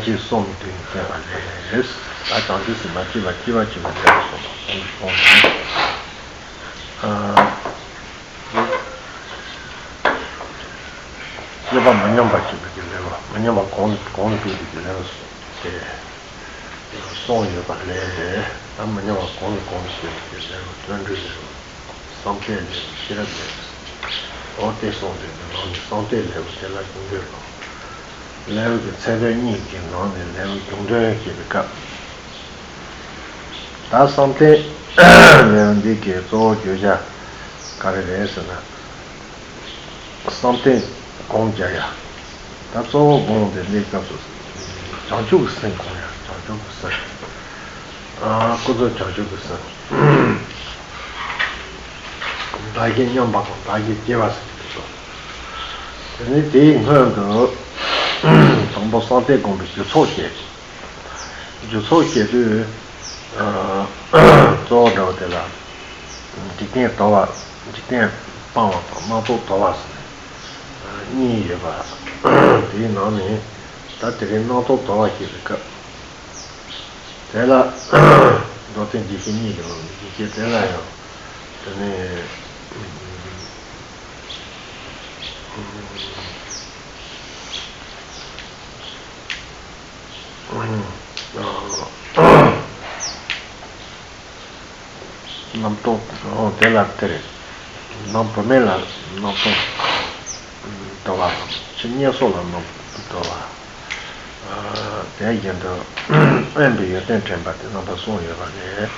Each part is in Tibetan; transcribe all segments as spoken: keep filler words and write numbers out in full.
ཅེས་གསུངས་པའི་དོན་ནི་བསྟན་པ་ལས། ད་བྱང་ཆུབ་སེམས་དཔའ་སྐྱེ་བ་སྐྱེ་བ་སྐྱེ་བའི་ལེའུར་སོང་བ་གོང་དུ་སོང་ནས། ཨ། སྐྱེ་བ་མི་ཉམས་པ་སྐྱེ་བའི་ལེའུ། མི་ཉམས་པ་གོང་ནས་གོང་དུ་སྤེལ་བའི་ལེའུ་དེ་གསུངས་ཡོད་པ་ལས། ད་མི་ཉམས་པ་གོང་ནས་གོང་དུ་སྤེལ་བའི་ལེའུ། བརྩོན་འགྲུས་ལེའུ། བསམ་གཏན་ལེའུ། ཤེས་རབ་ལེའུ། འོ་དེ་གསུངས་ཏེ། འདི་ནང་ནས་བསམ་གཏན་ལེའུ་དེ་ལ་ཡོང་དུས་ལ། ལེའུ་གི་ཚེག་དོན་གཉིས་ཀྱི་ནང་ནས་ལེའུ་གི་དོན་བཤད་པའི་སྐབས། ད་བསམ་གཏན་ལེའུ་འདི་གི་གཙོ་བོ་བརྗོད་བྱ་ག་རེ་རེད་ཟེར་ན། བསམ་གཏན་སྒོམ་རྒྱག་ཡ། ད་གཙོ་བོ་སྒོམ་དེ་འདིའི་སྐབས་སུ་བྱང་ཆུབ་ཀྱི་སེམས་སྒོམ་ཡ། བྱང་ཆུབ་ཀྱི་སེམས། ཨ། ཀུན་རྫོབ་བྱང་ཆུབ་ཀྱི་སེམས། བདག་གིས་མཉམ་པ་དང་བདག་གིས་སྐྱེ་བ་ཟེར་གྱི་འདུག་དེ་ནས་དེའི་སྔོན་དུ་དང་པོ་བསམ་གཏན་སྒོམ་པའི་རྒྱུ་ཚོགས་བཤད། རྒྱུ་ཚོགས་བཤད་དུས། ཨ། གཙོ་བོ་འདྲ་བོ་དེ་ལ། འཇིག་རྟེན་དོར་བ། འཇིག་རྟེན་སྤང་བ་དང་སྣ་ཚོགས་དོར་བ་ཟེར་ནས་གཉིས་ཡོད་པ། དེའི་ནང་ནས་ད་དེ་རིང་སྣ་ཚོགས་དོར་བ་ཞེས་པའི་སྐབས། དེ་ལ་མདོ་ཚིག་འདི་ཞེས་གཉིས་ཀྱི་ནང་ནས་འདི་ཞེས། དེ་ལ་ཡང་དེ་ནས། རྣམ་རྟོག། འོ་དེ་ལ་དེ་རེད། ནང་བུད་མེད་ལ་རྣམ་རྟོག་དོར་བ་དང་། ཕྱི་ཉེས་སོགས་ལ་རྣམ་རྟོག་དོར་བ། དེ་བཞིན་དུ་དབེན་པའི་ཡོན་ཏན་དྲན་པ་དེ་རྣམ་པ་གསུམ་ཡོད་པ་རེད།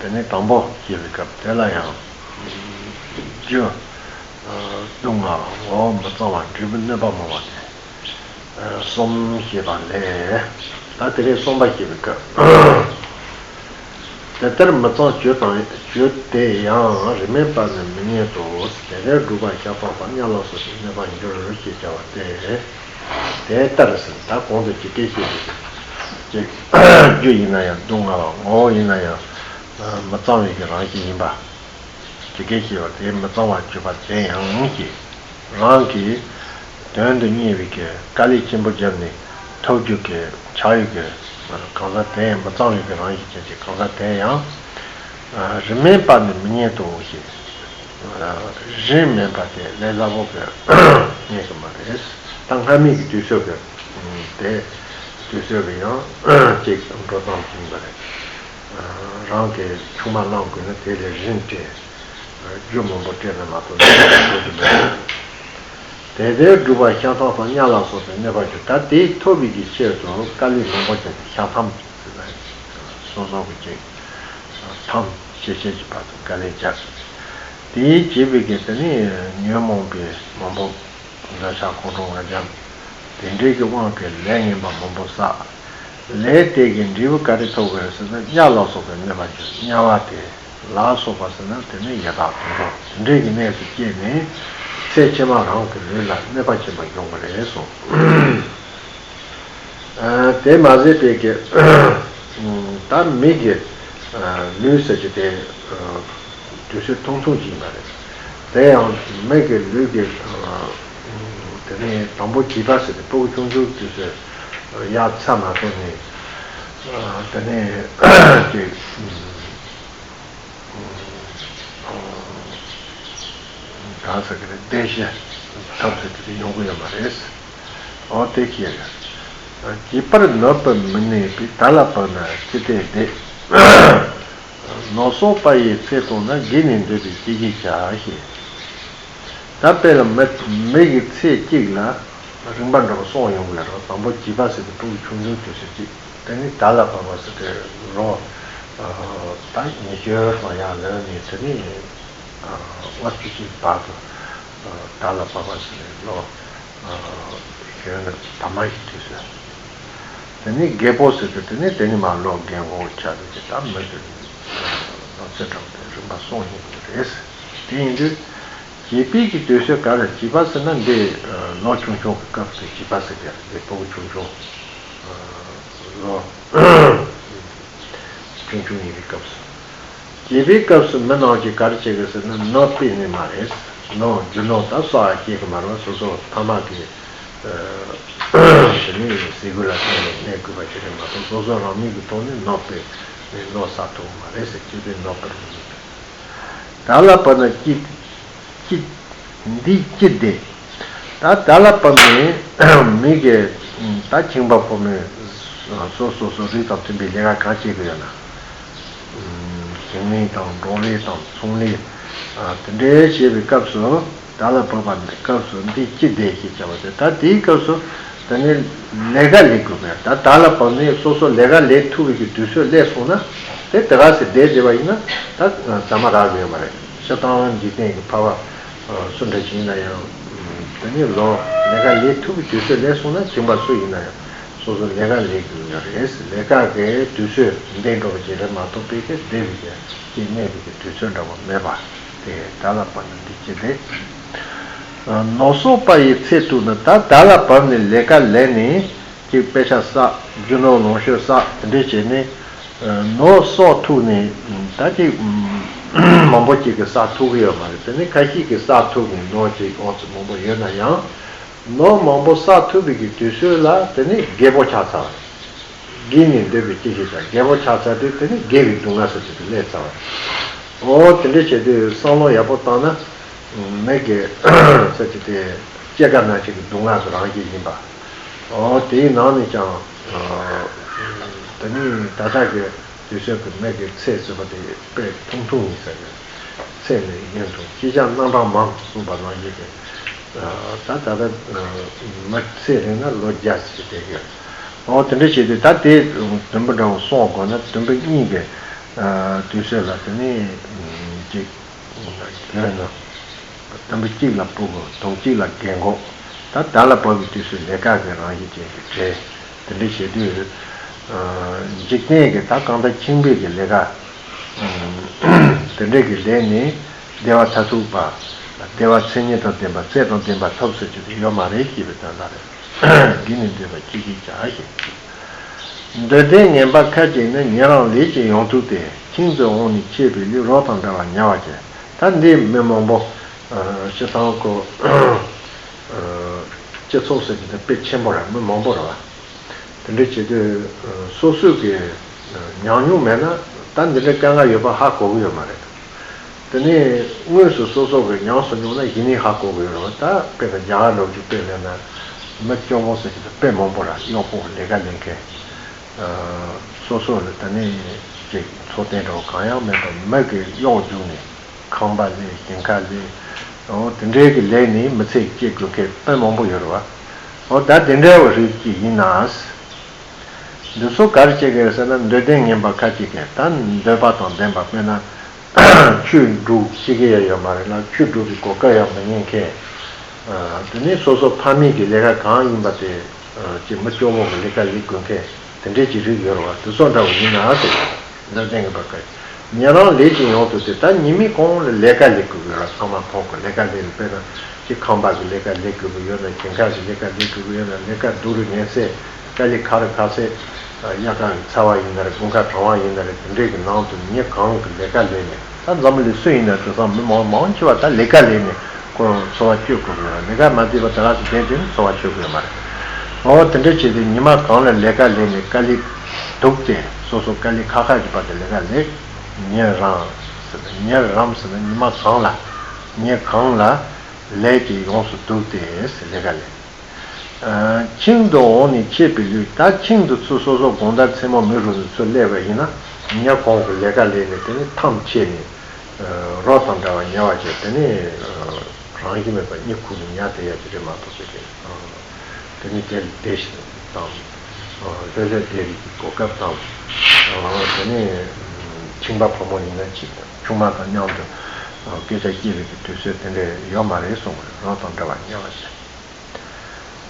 དེ་ནས་དང་པོ་ཞེས་པའི་སྐབས་དེ་ལ་ཡང་། རྒྱུ། སྡུག་བསྔལ་བ། ངོ་བོ་མི་གཙང་བ། འབྲས་བུ་གནོད་པ་མང་བ་དེ། གསུམ་ཞེས་པ་ལས། ད་དེ་རིང་གསུམ་པ་ཞེས་པའི་སྐབས། དེ་ལྟར་མི་གཙང་སྤྱོད་དང་སྤྱོད་དེ་ཡང་། རིས་མེད་པ་ནི་མི་རྙེད་དོ། དེ་ལྟར་སྒྲུབ་པ་ཤ་སྟག་པ། དམྱལ་ལ་སོགས་པའི་གནོད་པར་འགྱུར་ཞེས་བྱ་བ་སྟེ། དེ་ལྟར་ཟེར། ད་གོང་དུ་ཇི་སྐད་བཤད་པའི་ཅིག་རྒྱུ་ཡིན་ན་ཡང་སྡུག་བསྔལ་བ། ངོ་བོ་ཡིན་ན་ཡང་མི་གཙང་བའི་གི་རང་བཞིན་ཡིན་པ། ཇི་སྐད་བཤད་པ་དེ་མི་གཙང་བར་གྱུར་པ་དེ་ཡང་ཞེས། རང་གི་དོན་དུ་གཉེར་བའི་གི་དཀའ་ལས་ཆེན་པོ་བརྒྱབ་ནས་ཐོབ་རྒྱུ་གི་ཆགས་ཡོད་གི་གང་ཟག་དེ་ཡང་། མི་གཙང་བའི་གི་རང་བཞིན་ཅན་གྱི་གང་ཟག་དེ་ཡང་། རིས་མེད་པ་ནི་མི་རྙེད་དོ་ཞེས། རིས་མེད་པ་དེ་ལས་སླ་པོ་གི་རྙེད་གི་མ་རེད། ད་སྔ་མའི་གི་དུས་ཚོད་གི་དེ་དུས་ཚོད་གི་ཡང་ཅིག་འགྲོ་སྟངས་ཅིག་ཡིན་པ་རེད། རང་གིས་ཆུང་མ་བླངས་དགོས་ན་དེ་ལས་རིན་སྤྲད། རྒྱུ་མང་པོ་སྤྲད་ན་མ་གཏོགས་འགྲོ་རྒྱུ་མེད། དེ་ལྟར་སྒྲུབ་པ་ཤ་སྟག་པ། དམྱལ་ལ་སོགས་པའི་གནོད་པར་འགྱུར། ད་དེ་ཐོབ་པའི་གི་ཆེད་དུ་དཀའ་ལས་མང་པོ་བརྒྱབ་ནས། ཤ་ཐམ་ཟེར་ན་སོ་སོ་གི་ཅིག་ཐམ་ཤེས་བྱེད་ཀྱི་བར་དུ་དཀའ་ལས་བརྒྱབ། དེའི་བྱེད་པའི་གི་དེ་ནི་ཉོན་མོངས་པའི་མང་པོ། འདོད་ཆགས་ཁོང་ཁྲོ་ང་རྒྱལ། དེ་འདྲའི་གི་དབང་གིས་ལས་ངན་པ་མང་པོ་བསགས། ལས་དེ་གི་འབྲས་བུ་ག་རེ་ཐོབ་དགོས་ཟེར་ན། དམྱལ་ལ་སོགས་པའི་གནོད་པ་བྱུང་། དམྱལ་བ་དེ་ལ་སོགས་པ་ཟེར་ན་དེ་ནི་ཡི་དྭགས་དུད་འགྲོ། དེ་འདྲའི་གི་གནས་སུ་སྐྱེས་ནས་ཚེ་ཕྱི་མ་རང་གི་ལུས་ལ་གནོད་པ་ཆེན་པོ་འབྱུང་གི་རེད་གསུངས། ཨ། དེ་མ་ཟད་པའི་གི་ད་མི་གི་ལུས་ཟེར་གྱི་དེ་དུས་ཚོད་ཐུང་ཐུང་ཅིག་ཡིན་པ་རེད། དེ་ཡང་མི་གི་ལུས་ཀྱི་དེ་ནས་དང་པོ་བྱིས་པ་ཟེར་ཏེ་ཕྲུ་གུ་ཆུང་ཆུང་དུས་ཚོད་ཡར་ཚ་མ་ཐུབ་ནས་དེ་ནས་ཅིག་གང་ཟེར་གི་རེད། བདེ་ཞིང་ཐབས་ཟེར་གི་རེད། ཡོང་གི་ཡོད་མ་རེད། འོ་དེ་ཤེས་དགོས། བྱིས་པར་ནུབ་པར་མི་ནུས་པས། ད་ལ་བབ་ན་ཅི་སྟེ་བདེ། ནུབ་སོང་བ་ཡི་ཚེ་ཐུང་ན། བརྒྱུད་ནས་འདོད་པས་ཅི་ཞིག་བྱ་ཞེས། ད་དཔེ་ལ་མི་མི་གི་ཚེ་གཅིག་ལ་རིམ་པ་འདྲ་པོ་གསུངས་ཡོང་གི་ཡོད་རེད། དང་པོ་བྱིས་པ་ཟེར་དུས་ཕྲུ་གུ་ཆུང་ཆུང་དུས་ཚོད་གཅིག་དེ་ནི་ད་ལ་བབ་པ་ཟེར་ཏེ་ལོ་ད་ཉི་ཤུ་ལྷག་ཡར་ལོན་ནས་དེ་ནི་ལྔ་བཅུ་ཅིག་བར་དུ་ད་ལ་བབ་པ་ཟེར་ནས་ལོ་གཞོན་ནུ་དར་མ་ཡི་དུས་སུ། དེ་ནི་རྒད་པོ་ཟེར་དུས་དེ་ནི་དེ་ནི་མར་ལོ་རྒན་པོ་ཆགས་དུས་ཀྱི་ད་མི་དེ་ལོ་ཚད་འདྲ་པོ་དེ་རིམ་པ་གསུངས་ཡོང་གི་རེད། དེ་ཡིན་དུས་བྱིས་པའི་གི་དུས་སུ་ག་རེ། བྱིས་པ་ཟེར་ན་འདི་ལོ་ཆུང་ཆུང་གི་སྐབས་སུ་བྱིས་པ་ཟེར་གི་རེད། འདི་ཕྲུ་གུ་ཆུང་ཆུང་ལོ་ཆུང་ཆུང་ཡིན་པའི་སྐབས་སུ། བྱིས་པའི་སྐབས་སུ་མི་རྣམས་ཀྱིས་ག་རེ་བྱེད་གི་ཟེར་ན། ནུབ་པས་ནི་མ་རེད། ནུབ་རྒྱུ་ནོར་ད་གསོག་ཡ་སྐྱེ་གི་མ་རེད། སོ་སོ་ཕ་མ་གི་ དེ་ནས་ཟས་གོས་ལ་བརྟེན་ནས་གནས་དགོས་པ་ཞིག་རེད་མ་གཏོགས། སོ་སོ་རང་མོས་ཀྱི་ཐོག་ནས་ནོར་སྤེལ་ནས་ནོར་བསགས་ཐུབ་མ་རེད་ཟེར། སྤྱི་པའི་ནོར་སྤེལ་མི་ནུས། ད་ལ་བབ་ན་ཅི་ཅི། འདི་ཅི་སྟེ། ད་ད་ལ་བབ་ནས་མི་གིས་ད་ཁྱིམ་པ་ཕོ་མོས་སོ་སོ་སོ་རིགས་དང་མཐུན་པའི་ལས་ཀ་གང་བྱེད་ཀྱི་ཡོད་ན། ཞིང་ལས་དང་འབྲོག་ལས་དང་ཚོང་ལས། དེ་འདྲའི་བྱེད་པའི་སྐབས་སུ། ད་ལ་བབ་པ་ནི་སྐབས་སུ་འདི་ཅི་སྟེ་ཞེས་བྱ་བ་སྟེ། ད་དེའི་སྐབས་སུ་དེ་ནི་ལས་ཀ་ལས་དགོས་པས། ད་ད་ལ་བབ་ནས་སོ་སོ་ལས་ཀ་ལས་ཐུབ་པའི་གི་དུས་ཚོད་སླེབས་སོང་ན། དེ་དེ་ག་ཚོད་བསྡད་བསྡད་པ་ཡིན་ན་ད་ཟ་མ་རག་གི་ཡོད་མ་རེད། སྤྱིར་བཏང་འཇིག་རྟེན་གྱི་འཕགས་པ་སུ་འདྲ་ཞིག་ཡིན་ན་ཡང་། དེ་ནི་ལོ་ལས་ཀ་ལས་ཐུབ་པའི་དུས་ཚོད་སླེབས་སོང་ན། ཁྱིམ་པ་སུ་ཡིན་ན་ཡང་སོ་སོ་ལས་ཀ་ལས་དགོས་ཀྱི་རེད། ལས་ཀ་གི་དུས་ཚོད་འདས་འགྲོ་བ་ཅིག་རེད་མ་གཏོགས། དཔེ་གི་བསྡད་པའི་གི་ཅིག་གནས་པའི་གི་དུས་ཚོད་འདྲ་བ་མེད་པ། དེ་ད་ལ་བབ་ན་འདི་ཅི་སྟེ། ནོར་གསོག་པ་ཡི་ཚེ་ཐུག་ན། ད་ད་ལ་བབ་ནས་ལས་ཀ་ལས་ནས་ཅིག་དཔེ་ཆ་བསགས། རྒྱུ་ནོར་ལོངས་སྤྱོད་བསགས། དེ་འདྲས་བྱས་ནས་ནོར་གསོག་ཐུབ་ནས། ད་ཅིག་མང་པོ་ཅིག་གི་བསགས་ཐུབ་ཀྱི་ཡོད་མ་རེད། དེ་ནི་ཁ་ཤས་ཀྱིས་བསགས་ཐུབ་ནས་ནོར་ཅིག་ཨོ་ཙི་མང་པོ་ཡོད་ན་ཡང་། ནོར་མང་པོ་བསགས་ཐུབ་པའི་གི་དུས་ཚོད་ལ་དེ་ནི་རྒད་པོ་ཆགས་ཚར་བ་རེད། རྒས་ནས་འདོད་པའི་སྐྱེ་ཤི་དང་། རྒད་པོ་ཆགས་ཚར་དུས་དེ་ནི་རྒས་པའི་སྡུག་བསྔལ་ཟེར་གྱི་དེ་སླེབས་ཚར་བ་རེད། ཨོ་དེ་འདྲ་བྱས་དུས་བསམ་བློ་ཡག་པོ་བཏང་ན། མི་གི་ཟེར་གྱི་དེ་སྐྱེ་རྒ་ན་འཆི་གི་སྡུག་བསྔལ་གྱི་རང་བཞིན་ཡིན་པ། ཨོ་དེའི་ནང་ནས་ཀྱང་། དེ་ནི་ད་ལྟ་གི་དུས་ཚོད་ཀྱི་མི་གི་ཚེ་ཟེར་བ་དེ་དཔེ་ཐུང་ཐུང་ཡིན་ས་རེད། ཚེ་ནི་ཡུན་ཐུང་། ཅི་བྱ་རྣམ་གྲངས་མང་གསུངས་པ་ནང་བཞིན་གྱི། ད་ད་ལྟ་མི་ཚེ་རིང་ན་ལོ་བརྒྱ་ཟེར་དེ་གི། ཨོ་དེ་འདྲ་བྱས་དུས་ད་དེ་དུམ་བུ་འདྲ་བོ་སོང་དགོས་ན། དུམ་བུ་གཉིས་ཀྱི་དུས་ཚོད་ལ་དེ་ནི་ཅིག་ཡོད་ན། དུམ་བུ་གཅིག་ལ་སྤུ་གུ། དུམ་གཅིག་ལ་རྒན་གོག། ད་ད་ལ་བབ་ཀྱི་དུས་སུ་ལས་ཀ་གི་རང་བཞིན་ཅན་གྱི་གྲས་དེ་འདྲ་བྱེད་དུས། འཇིག་རྟེན་གྱི་ད་གང་ལྟར་ཁྱིམ་པའི་གི་ལས་ཀ་དེ་འདྲ་གི་ལས་ནི་བདེ་བ་མཐར་ཐུག་པ། བདེ་བ་མཚན་ཉིད་དང་ལྡན་པ། ཚེ་དང་ལྡན་པ་ཐོབ་ཟེར་རྒྱུ་དེ་ཡོད་མ་རེད་ཅེས་པའི་དོན་དག་རེད། འདི་ནི་འདོད་པ་ཅི་ཞིག་བྱ་ཞིང་། འདོད་ལྡན་ངན་པ་ཁ་ཅིག་ནི། ཉན་རང་ལས་ཀྱིས་ཡོངས་དུག་སྟེ། ཁྱིམ་དུ་འོངས་ནས་འཆད་པའི་ལུས། རོ་དང་འདྲ་བར་ཉལ་བར་བྱེད། ད་འདི་མི་མང་པོ་སྤྱི་བཏང་ཁོ་སྤྱི་ཚོགས་ཟེར་གྱི་དེ་དཔེ་ཆེན་པོ་རེད། མི་མང་པོ་རེད་བ། དེ་འདྲ་བྱེད་དུས་སོ་སོས་ཀྱི་ཉམས་མྱོང་མེད་ན་ད་འདི་འདྲའི་དཀའ་ངལ་ཡོད་པ་ཧ་གོ་གི་ཡོད་མ་རེད། དེ་ནས་དངོས་སུ་སོ་སོ་གི་མྱོང་སོང་མྱོང་ན་གཞི་ནས་ཧ་གོ་གི་ཡོད་རེད་བ། ད་དཔེར་ན་རྒྱ་གར་ལོག་རྒྱུ་དཔེ་ལེན་ན། མི་སྐྱོ་པོ་ཟེར་གྱི་དེ་དཔེ་མང་པོ་རེད། གཡོག་པོ་ལས་ཀ་ལས་མཁན། སོ་སོ་ལ་དེ་ནས་ཅིག་འཚོ་རྟེན་འདྲ་བོ་གང་ཡང་མེད་པར་མི་གི་གཡོག་རྒྱུགས་ནས་ཁང་པ་ལས། ཞིང་ཁ་ལས། འོ་དེ་འདྲའི་གི་ལས་ནས་མི་ཚེ་སྐྱེལ་དགོས་མཁན་དཔེ་མང་པོ་ཡོད་རེད་བ། འོ་ད་དེ་འདྲ་བ་རིགས་ཅིག་ཡིན་ན། འདི་ཚོ་ག་རེ་བྱེད་ཀྱི་རེད་ཟེར་ན། འདོད་ལྡན་ངན་པ་ཁ་ཅིག་གིས་ད་འདོད་པ་དང་ལྡན་པ། དཔེར་ན་ཆོས་སྒྲུབ་ཤེས་ཀྱི་ཡང་ཡོད་མ་རེད་ལ། ཆོས་སྒྲུབ་པའི་གོ་སྐབས་ཡང་མི་རྙེད་མཁན། དེ་ནས་སོ་སོ་ཕ་མེས་ཀྱི་ལས་ཀ་གང་ཡིན་པ་དེ་ཅིག་མི་སྐྱོ་བོ་གི་ལས་ཀ་ལས་དགོས་མཁན་དེ་འདྲའི་ཅིག་རིགས་ཡོད་རེད་བ། དེ་ཚོ་འདྲ་བོ་ཡིན་ན་ཟེར། འདོད་ལྡན་ངན་པ་ཁ་ཅིག་ཉན་རང་ལས་ཀྱིས་ཡོངས་སུ་དུག་སྟེ། ད་ཉི་མའི་གུང་ལ་ལས་ཀ་ལས་དགོས་ཀྱི་ཡོད་རེད། ཚང་མ་ཕོག་གི་ལས་ཀ་ལས་ནས། དཔེར་ན་ཅིག་ཁང་པ་གི་ལས་ཀ་ལས་དགོས་ཀྱི་ཡོད་ན། ཞིང་ཁ་གི་ལས་ཀ་ལས་དགོས་ཀྱི་ཡོད་ན། ལས་ཀ་སྡུག་རུ་ངན་ཚད། དཀའ་ལས་ཁག་རུ་ཁག་ཚད། དབྱར་ཁ་གི་ཚ་བ་ཡིན་ན་རེད། དགུན་ཁ་གྲང་བ་ཡིན་ན་རེད། དེ་འདྲའི་གི་ནང་དུ་ཉིན་གང་གི་ལས་ཀ་ལས་ནས། ད་འཛམ་བུ་གླིང་སུ་ཡིན་ན་དེང་སང་མི་མང་མང་ཆེ་བ་ད་ལས་ཀ་ལས་ནས་ཁོ་འཚོ་བ་སྐྱོལ་དགོས་ཀྱི་ཡོད་རེད། ལས་ཀ་མ་བྱས་པ་དེ་ག་ཚོད་བསྡད་དེ་ནི་འཚོ་བ་སྐྱོལ་དགོས་ཡོད་མ་རེད། འོ་དེ་འདྲ་བྱས་ཏེ་ཉི་མ་གང་ལ་ལས་ཀ་ལས་ནས་དཀའ་ལས་སྡུག་སྟེ། སོ་སོ་དཀའ་ལས་ཁག་ཁག་གི་བར་དུ་ལས་ཀ་ལས། ཉན་རང་ཟེར་ན། ཉན་རང་ཟེར་ན་ཉི་མ་གང་ལ། ཉིན་གང་ལ་ལས་ཀྱིས་ཡོངས་སུ་དུག་སྟེ་ཟེར། ལས་ཀ་ལས། ཁྱིམ་དུ་འོངས་ནས་འཆད་པའི་ལུས། ད་ཁྱིམ་དུ་ཚུར་སོ་སོ་དགོང་དག་མཚན་མོ་མི་རུ་ནས་ཚུར་སླེབས་པ་ཡིན་ན། ཉིན་གུང་གི་ལས་ཀ་ལས་ནས་དེ་ནས་ཐམས་ཅད་ནས་རོ་དང་འདྲ་བར་ཉལ་བར་བྱེད། དེ་ནས་རང་བཞིན་མེད་པར་གཉིད་ཁུག་ནས་ཉལ་བསྡད་ཡ་ཅིག་རེད་མ་གཏོགས་ཅིག་གི། དེ་ནས་དེར་བསྡད་ཤིང་དང་། ལྷོད་ལྷོད་བསྡད་རིགས་ཀྱི་གོ་སྐབས་དང་། དེ་ནས་ཁྱིམ་པ་ཕོ་མོ་ཡིན་ན་ཅིག་ཆུང་མ་དང་མཉམ་དུ་སྐད་ཆ་བཤད་རིགས་ཀྱི་དུས་ཚོད་དེ་འདྲ་ཡོད་མ་རེད་གསུངས་པ་རེད། རོ་དང་འདྲ་བར་ཉལ་བར་བྱེད།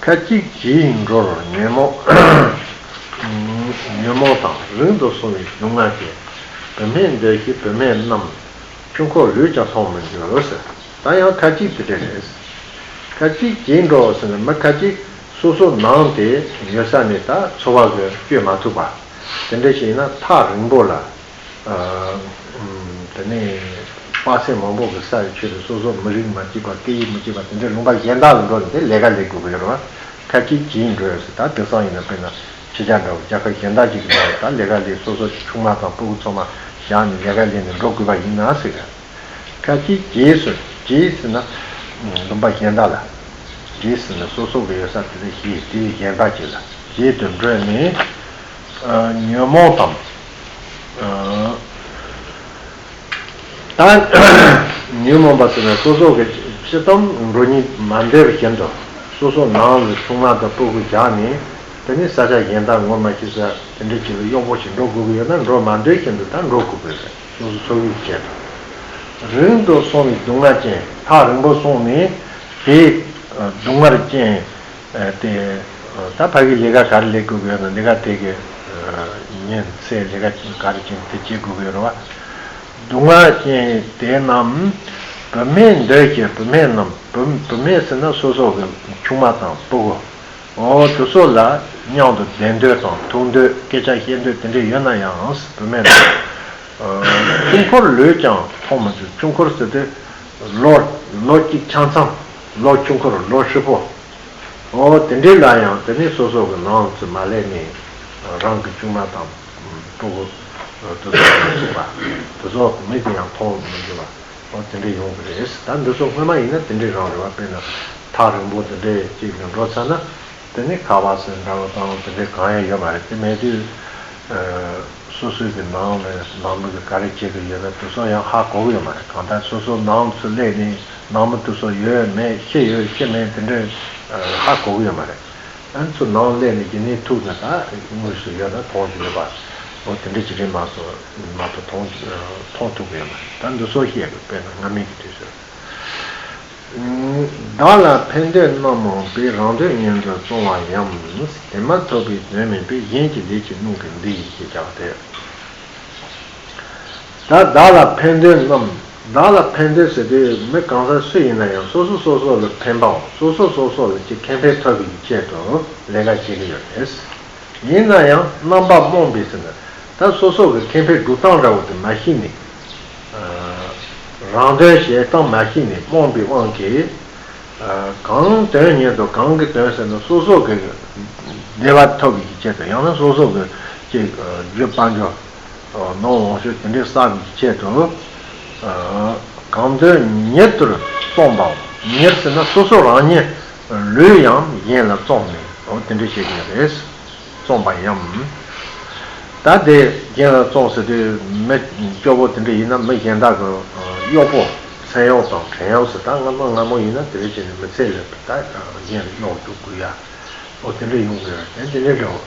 ཁ་ཅིག་བྱིའི་འགྲོར་ཉོན་མོངས། ཉོན་མོངས་དང་རིང་དུ་སོང་བའི་སྡུག་བསྔལ་སྐྱེ། བུད་མེད་འདོད་ཀྱི་བུད་མེད་རྣམས། ཆོས་འཁོར་ལུས་ཀྱང་མཐོང་མི་འགྱུར་ཟེར། ད་ཡང་ཁ་ཅིག་དེ་འདྲ་རེད། ཁ་ཅིག་བྱིའི་འགྲོར་ཟེར་ན་མི་ཁ་ཅིག་སོ་སོ་ནང་དེ་ཉོ་ས་ནས་ད་འཚོ་བ་གི་སྤྱོད་མ་ཐུབ་པ། དེ་འདྲ་ཞིག་ཡིན་ན་ཐག་རིང་པོ་ལ། དེ་ནས་དཔག་ཚད་མང་པོ་གི་ས་ཡི་ཆེད་དུ་སོ་སོ་མི་རིགས་མ་གཅིག་པ། སྐད་ཡིག་མི་གཅིག་པ། དེ་འདྲའི་ལུང་པ་གཞན་དག་ལ་འགྲོ་ནས་དེ་ལས་ཀ་ལས་དགོས་ཀྱི་ཡོད་རེད་བ། ཁ་ཅིག་གིས་འགྲོ་ཟེར། ད་དེང་སང་ཡིན་ན་དཔེར་ན་ཕྱི་རྒྱལ་འདྲ་བོ་རྒྱལ་ཁབ་གཞན་དག་ཅིག་གི་ནང་ལ་ད་ལས་ཀ་ལས་སོ་སོ་གི་ཆུང་མ་དང་སྤུ་གུ་ཚང་མ་བཞག་ནས་ལས་ཀ་ལས་ནས་འགྲོ་དགོས་པ་ཡིན་ན་ཟེར་གི། ཁ་ཅིག་གིས་ཟེར། གིས་ཟེར་ན་ལུང་པ་གཞན་དག་ལ། གིས་ཟེར་ན་སོ་སོ་གི་ཡོད་ས་དེ་ལ་གཞིས་དེ་ལས་གཞན་དག་ཅིག་ལ་གཞིས་དུ་འགྲོ་ནས་ཉོན་མོངས་དང་། ད་ཉོན་མོངས་པ་ཟེར་ན་སོ་སོ་གི་སྤྱིར་བཏང་འགྲོ་སྙིང་མ་འདོད་པ་བཞིན་དུ་སོ་སོ་ནང་ལ་ཆུང་མ་དང་སྤུ་གུ་བཞག་ནས། དེ་ནས་ས་ཆ་གཞན་དག་ངོ་མ་ཤེས་ས་དེ་འདྲ་ཅིག་ལ་གཡོག་པོ་ཞིག་འགྲོ་དགོས་ཀྱི་ཡོད་ན་འགྲོ་མ་འདོད་བཞིན་དུ་ད་འགྲོ་དགོས་ཀྱི་རེད། སོ་སོ་འཚོ་བའི་ཆེད་དུ། རིང་དུ་སོང་བའི་སྡུག་བསྔལ་ཅན། ཐག་རིང་པོ་སོང་ནས་དེའི་སྡུག་བསྔལ་ཅན་དེ། ད་ཕ་གིའི་ལས་ཀ་ག་རེ་ལས་དགོས་ཀྱི་ཡོད་ན་ལས་ཀ་དེ་གི་ཉིན་མཚན་ལས་ཀ་ག་རེ་བྱས་ནས་དེ་བྱེད་དགོས་ཀྱི་ཡོད་རེད་བ། སྡུག་བསྔལ་ཅན་དེ་རྣམས་བུད་མེད་འདོད་ཀྱི། བུད་མེད་རྣམས། བུད་བུད་མེད་ཟེར་ན་སོ་སོ་གི་ཆུང་མ་དང་སྤུ་གུ། འོ་དེ་ཚོ་ལ་མཉམ་དུ་བསྡད་འདོད་དང་ཐུག་འདོད། སྐད་ཆ་བཤད་འདོད་དེ་འདྲ་ཡོད་ན་ཡང་བུད་མེད་རྣམས། ཆུང་འཁོར་ལུས་ཀྱང་མཐོང་མི་འགྱུར། ཆུང་འཁོར་ཟེར་དུས་ལོ་ལོ་གཅིག་ཆ་ཚང་། ལོ་ཆུང་འཁོར་ལོ་ཧྲིལ་པོ། འོ་དེ་འདྲའི་ལ་ཡང་དེ་ནས་སོ་སོ་གི་ནང་ཚུད་མ་སླེབས་ནས་རང་གི་ཆུང་མ་དང་སྤུ་གུ་དེ་ཚོ་ལ་ཐུག་པ། དེ་ཚོ་མིག་གིས་ཡང་མཐོང་མི་འགྱུར་བ། འོ་དེ་འདྲ་ཡོང་གི་རེད། ད་འདི་ཚོ་སྔོན་མ་ཡིན་ན་དེ་འདྲའི་རང་རེད་བ། དཔེར་ན་ཐག་རིང་པོ་དེ་འདྲའི་ཅིག་ལ་འགྲོ་ཚར་ན་དེ་ནི་ཁ་པར་ཟེར་འདྲ་བོ་དང་དེ་འདྲའི་གང་ཡང་ཡོད་མ་རེད། དེ་མེད་དུས་སོ་སོའི་གི་ནང་ནས་ནང་མི་གི་ག་རེ་བྱེད་ཀྱི་ཡོད་ན་དེ་ཚོ་ཡང་ཧ་གོ་གི་ཡོད་མ་རེད། གང་ལྟར་སོ་སོ་ནང་ཚུད་སླེབས་ནས་ནང་མི་དེ་ཚོ་ཡོད་མེད་ཤི་ཡོད་ཤི་མེད་དེ་འདྲའི་ཧ་གོ་གི་ཡོད་མ་རེད། ཨ་ནི་ཚུར་ནང་སླེབས་ནས་རྒྱུན་ནས་ཐུག་ན་ད་དངོས་སུ་ཡོད་ན་མཐོང་རྒྱུ་ཡོད་པ། འོ་དེ་འདྲ་ཅིག་རེད་མ་གཏོགས་མ་གཏོགས་མཐོང་མཐོང་ཐུབ་ཀྱི་ཡོད་མ་རེད། ད་འདི་ཚོ་བཤད་དགོས། དཔེར་ན་སྔ་མའི་གི་དུས་སུ། བདག་ལ་ཕན་འདོད་རྣམས་མང་པོས། རང་འདོད་ཉིད་དུ་བཙོང་བ་ཡང་། དེ་མ་ཐོབ་པའི་དོན་མེད་པས། གཞན་གྱི་ལས་ཀྱིས་བསྣུན་གྱི་འདི་ཡིས་ཞེས་བྱ་བ་སྟེ། ད་བདག་ལ་ཕན་འདོད་རྣམས། བདག་ལ་ཕན་འདོད་ཟེར་དུས་མི་གང་ཟག་སུ་ཡིན་ན་ཡང་སོ་སོ་སོ་སོ་ལ་ཕན་པའམ་སོ་སོ་སོ་སོ་ལ་ཅིག་ཁེ་ཕན་ཐོབ་པའི་ཆེད་དུ་ལས་ཀ་བྱེད་ཀྱི་ཡོད་རེད། ཡིན་ན་ཡང་རྣམ་པ་རྨོངས་པས་ཟེར་ན། ད་སོ་སོ་གི་ཁེ་ཕན་སྒྲུབ་སྟངས་འདྲ་བོ་དེ་མ་ཤེས་ནས། རང་དོན་བྱེད་སྟངས་མ་ཤེས་ནས་རྨོངས་པའི་དབང་གིས། གང་དོན་ཉིད་དུ་གང་གི་དོན་ཟེར་ན་སོ་སོ་གི་བདེ་བ་ཐོབ་པའི་ཆེད་དུ། ཡང་ན་སོ་སོ་གི་ཅིག་རྒྱུ་དཔལ་འབྱོར་ནོར་ལོངས་སྤྱོད་དེ་འདྲའི་བསགས་པའི་ཆེད་དུ། གང་དོན་ཉིད་དུ་བཙོངས་པའམ། ཉིད་ཟེར་ན་སོ་སོ་རང་ཉིད་ལུས་ཡང་གཞན་ལ་བཙོངས་ནས། འོ་དེ་འདྲ་བྱེད་ཀྱི་རེད། བཙོངས་པ་ཡང་། ད་དེ་གཞན་ལ་བཙོངས་ཟེར་དུས་མི་སྐྱོ་པོ་དེ་འདྲ་ཡིན་ན་མི་གཞན་དག་གི་གཡོག་པོ་མཚན་གཡོག་དང་བྲན་གཡོག་ཟེར། ད་སྔ་མོ་སྔ་མོ་ཡིན་ན་དེ་རེད་བྱས་ནས་མི་ཚེ་ལ་ད་གཞན་ལ་གཡོག་རྒྱུག་དགོས་ཡ། འོ་དེ་འདྲ་ཡོང་གི་རེད། དེ་འདྲ་འདྲ་བོ།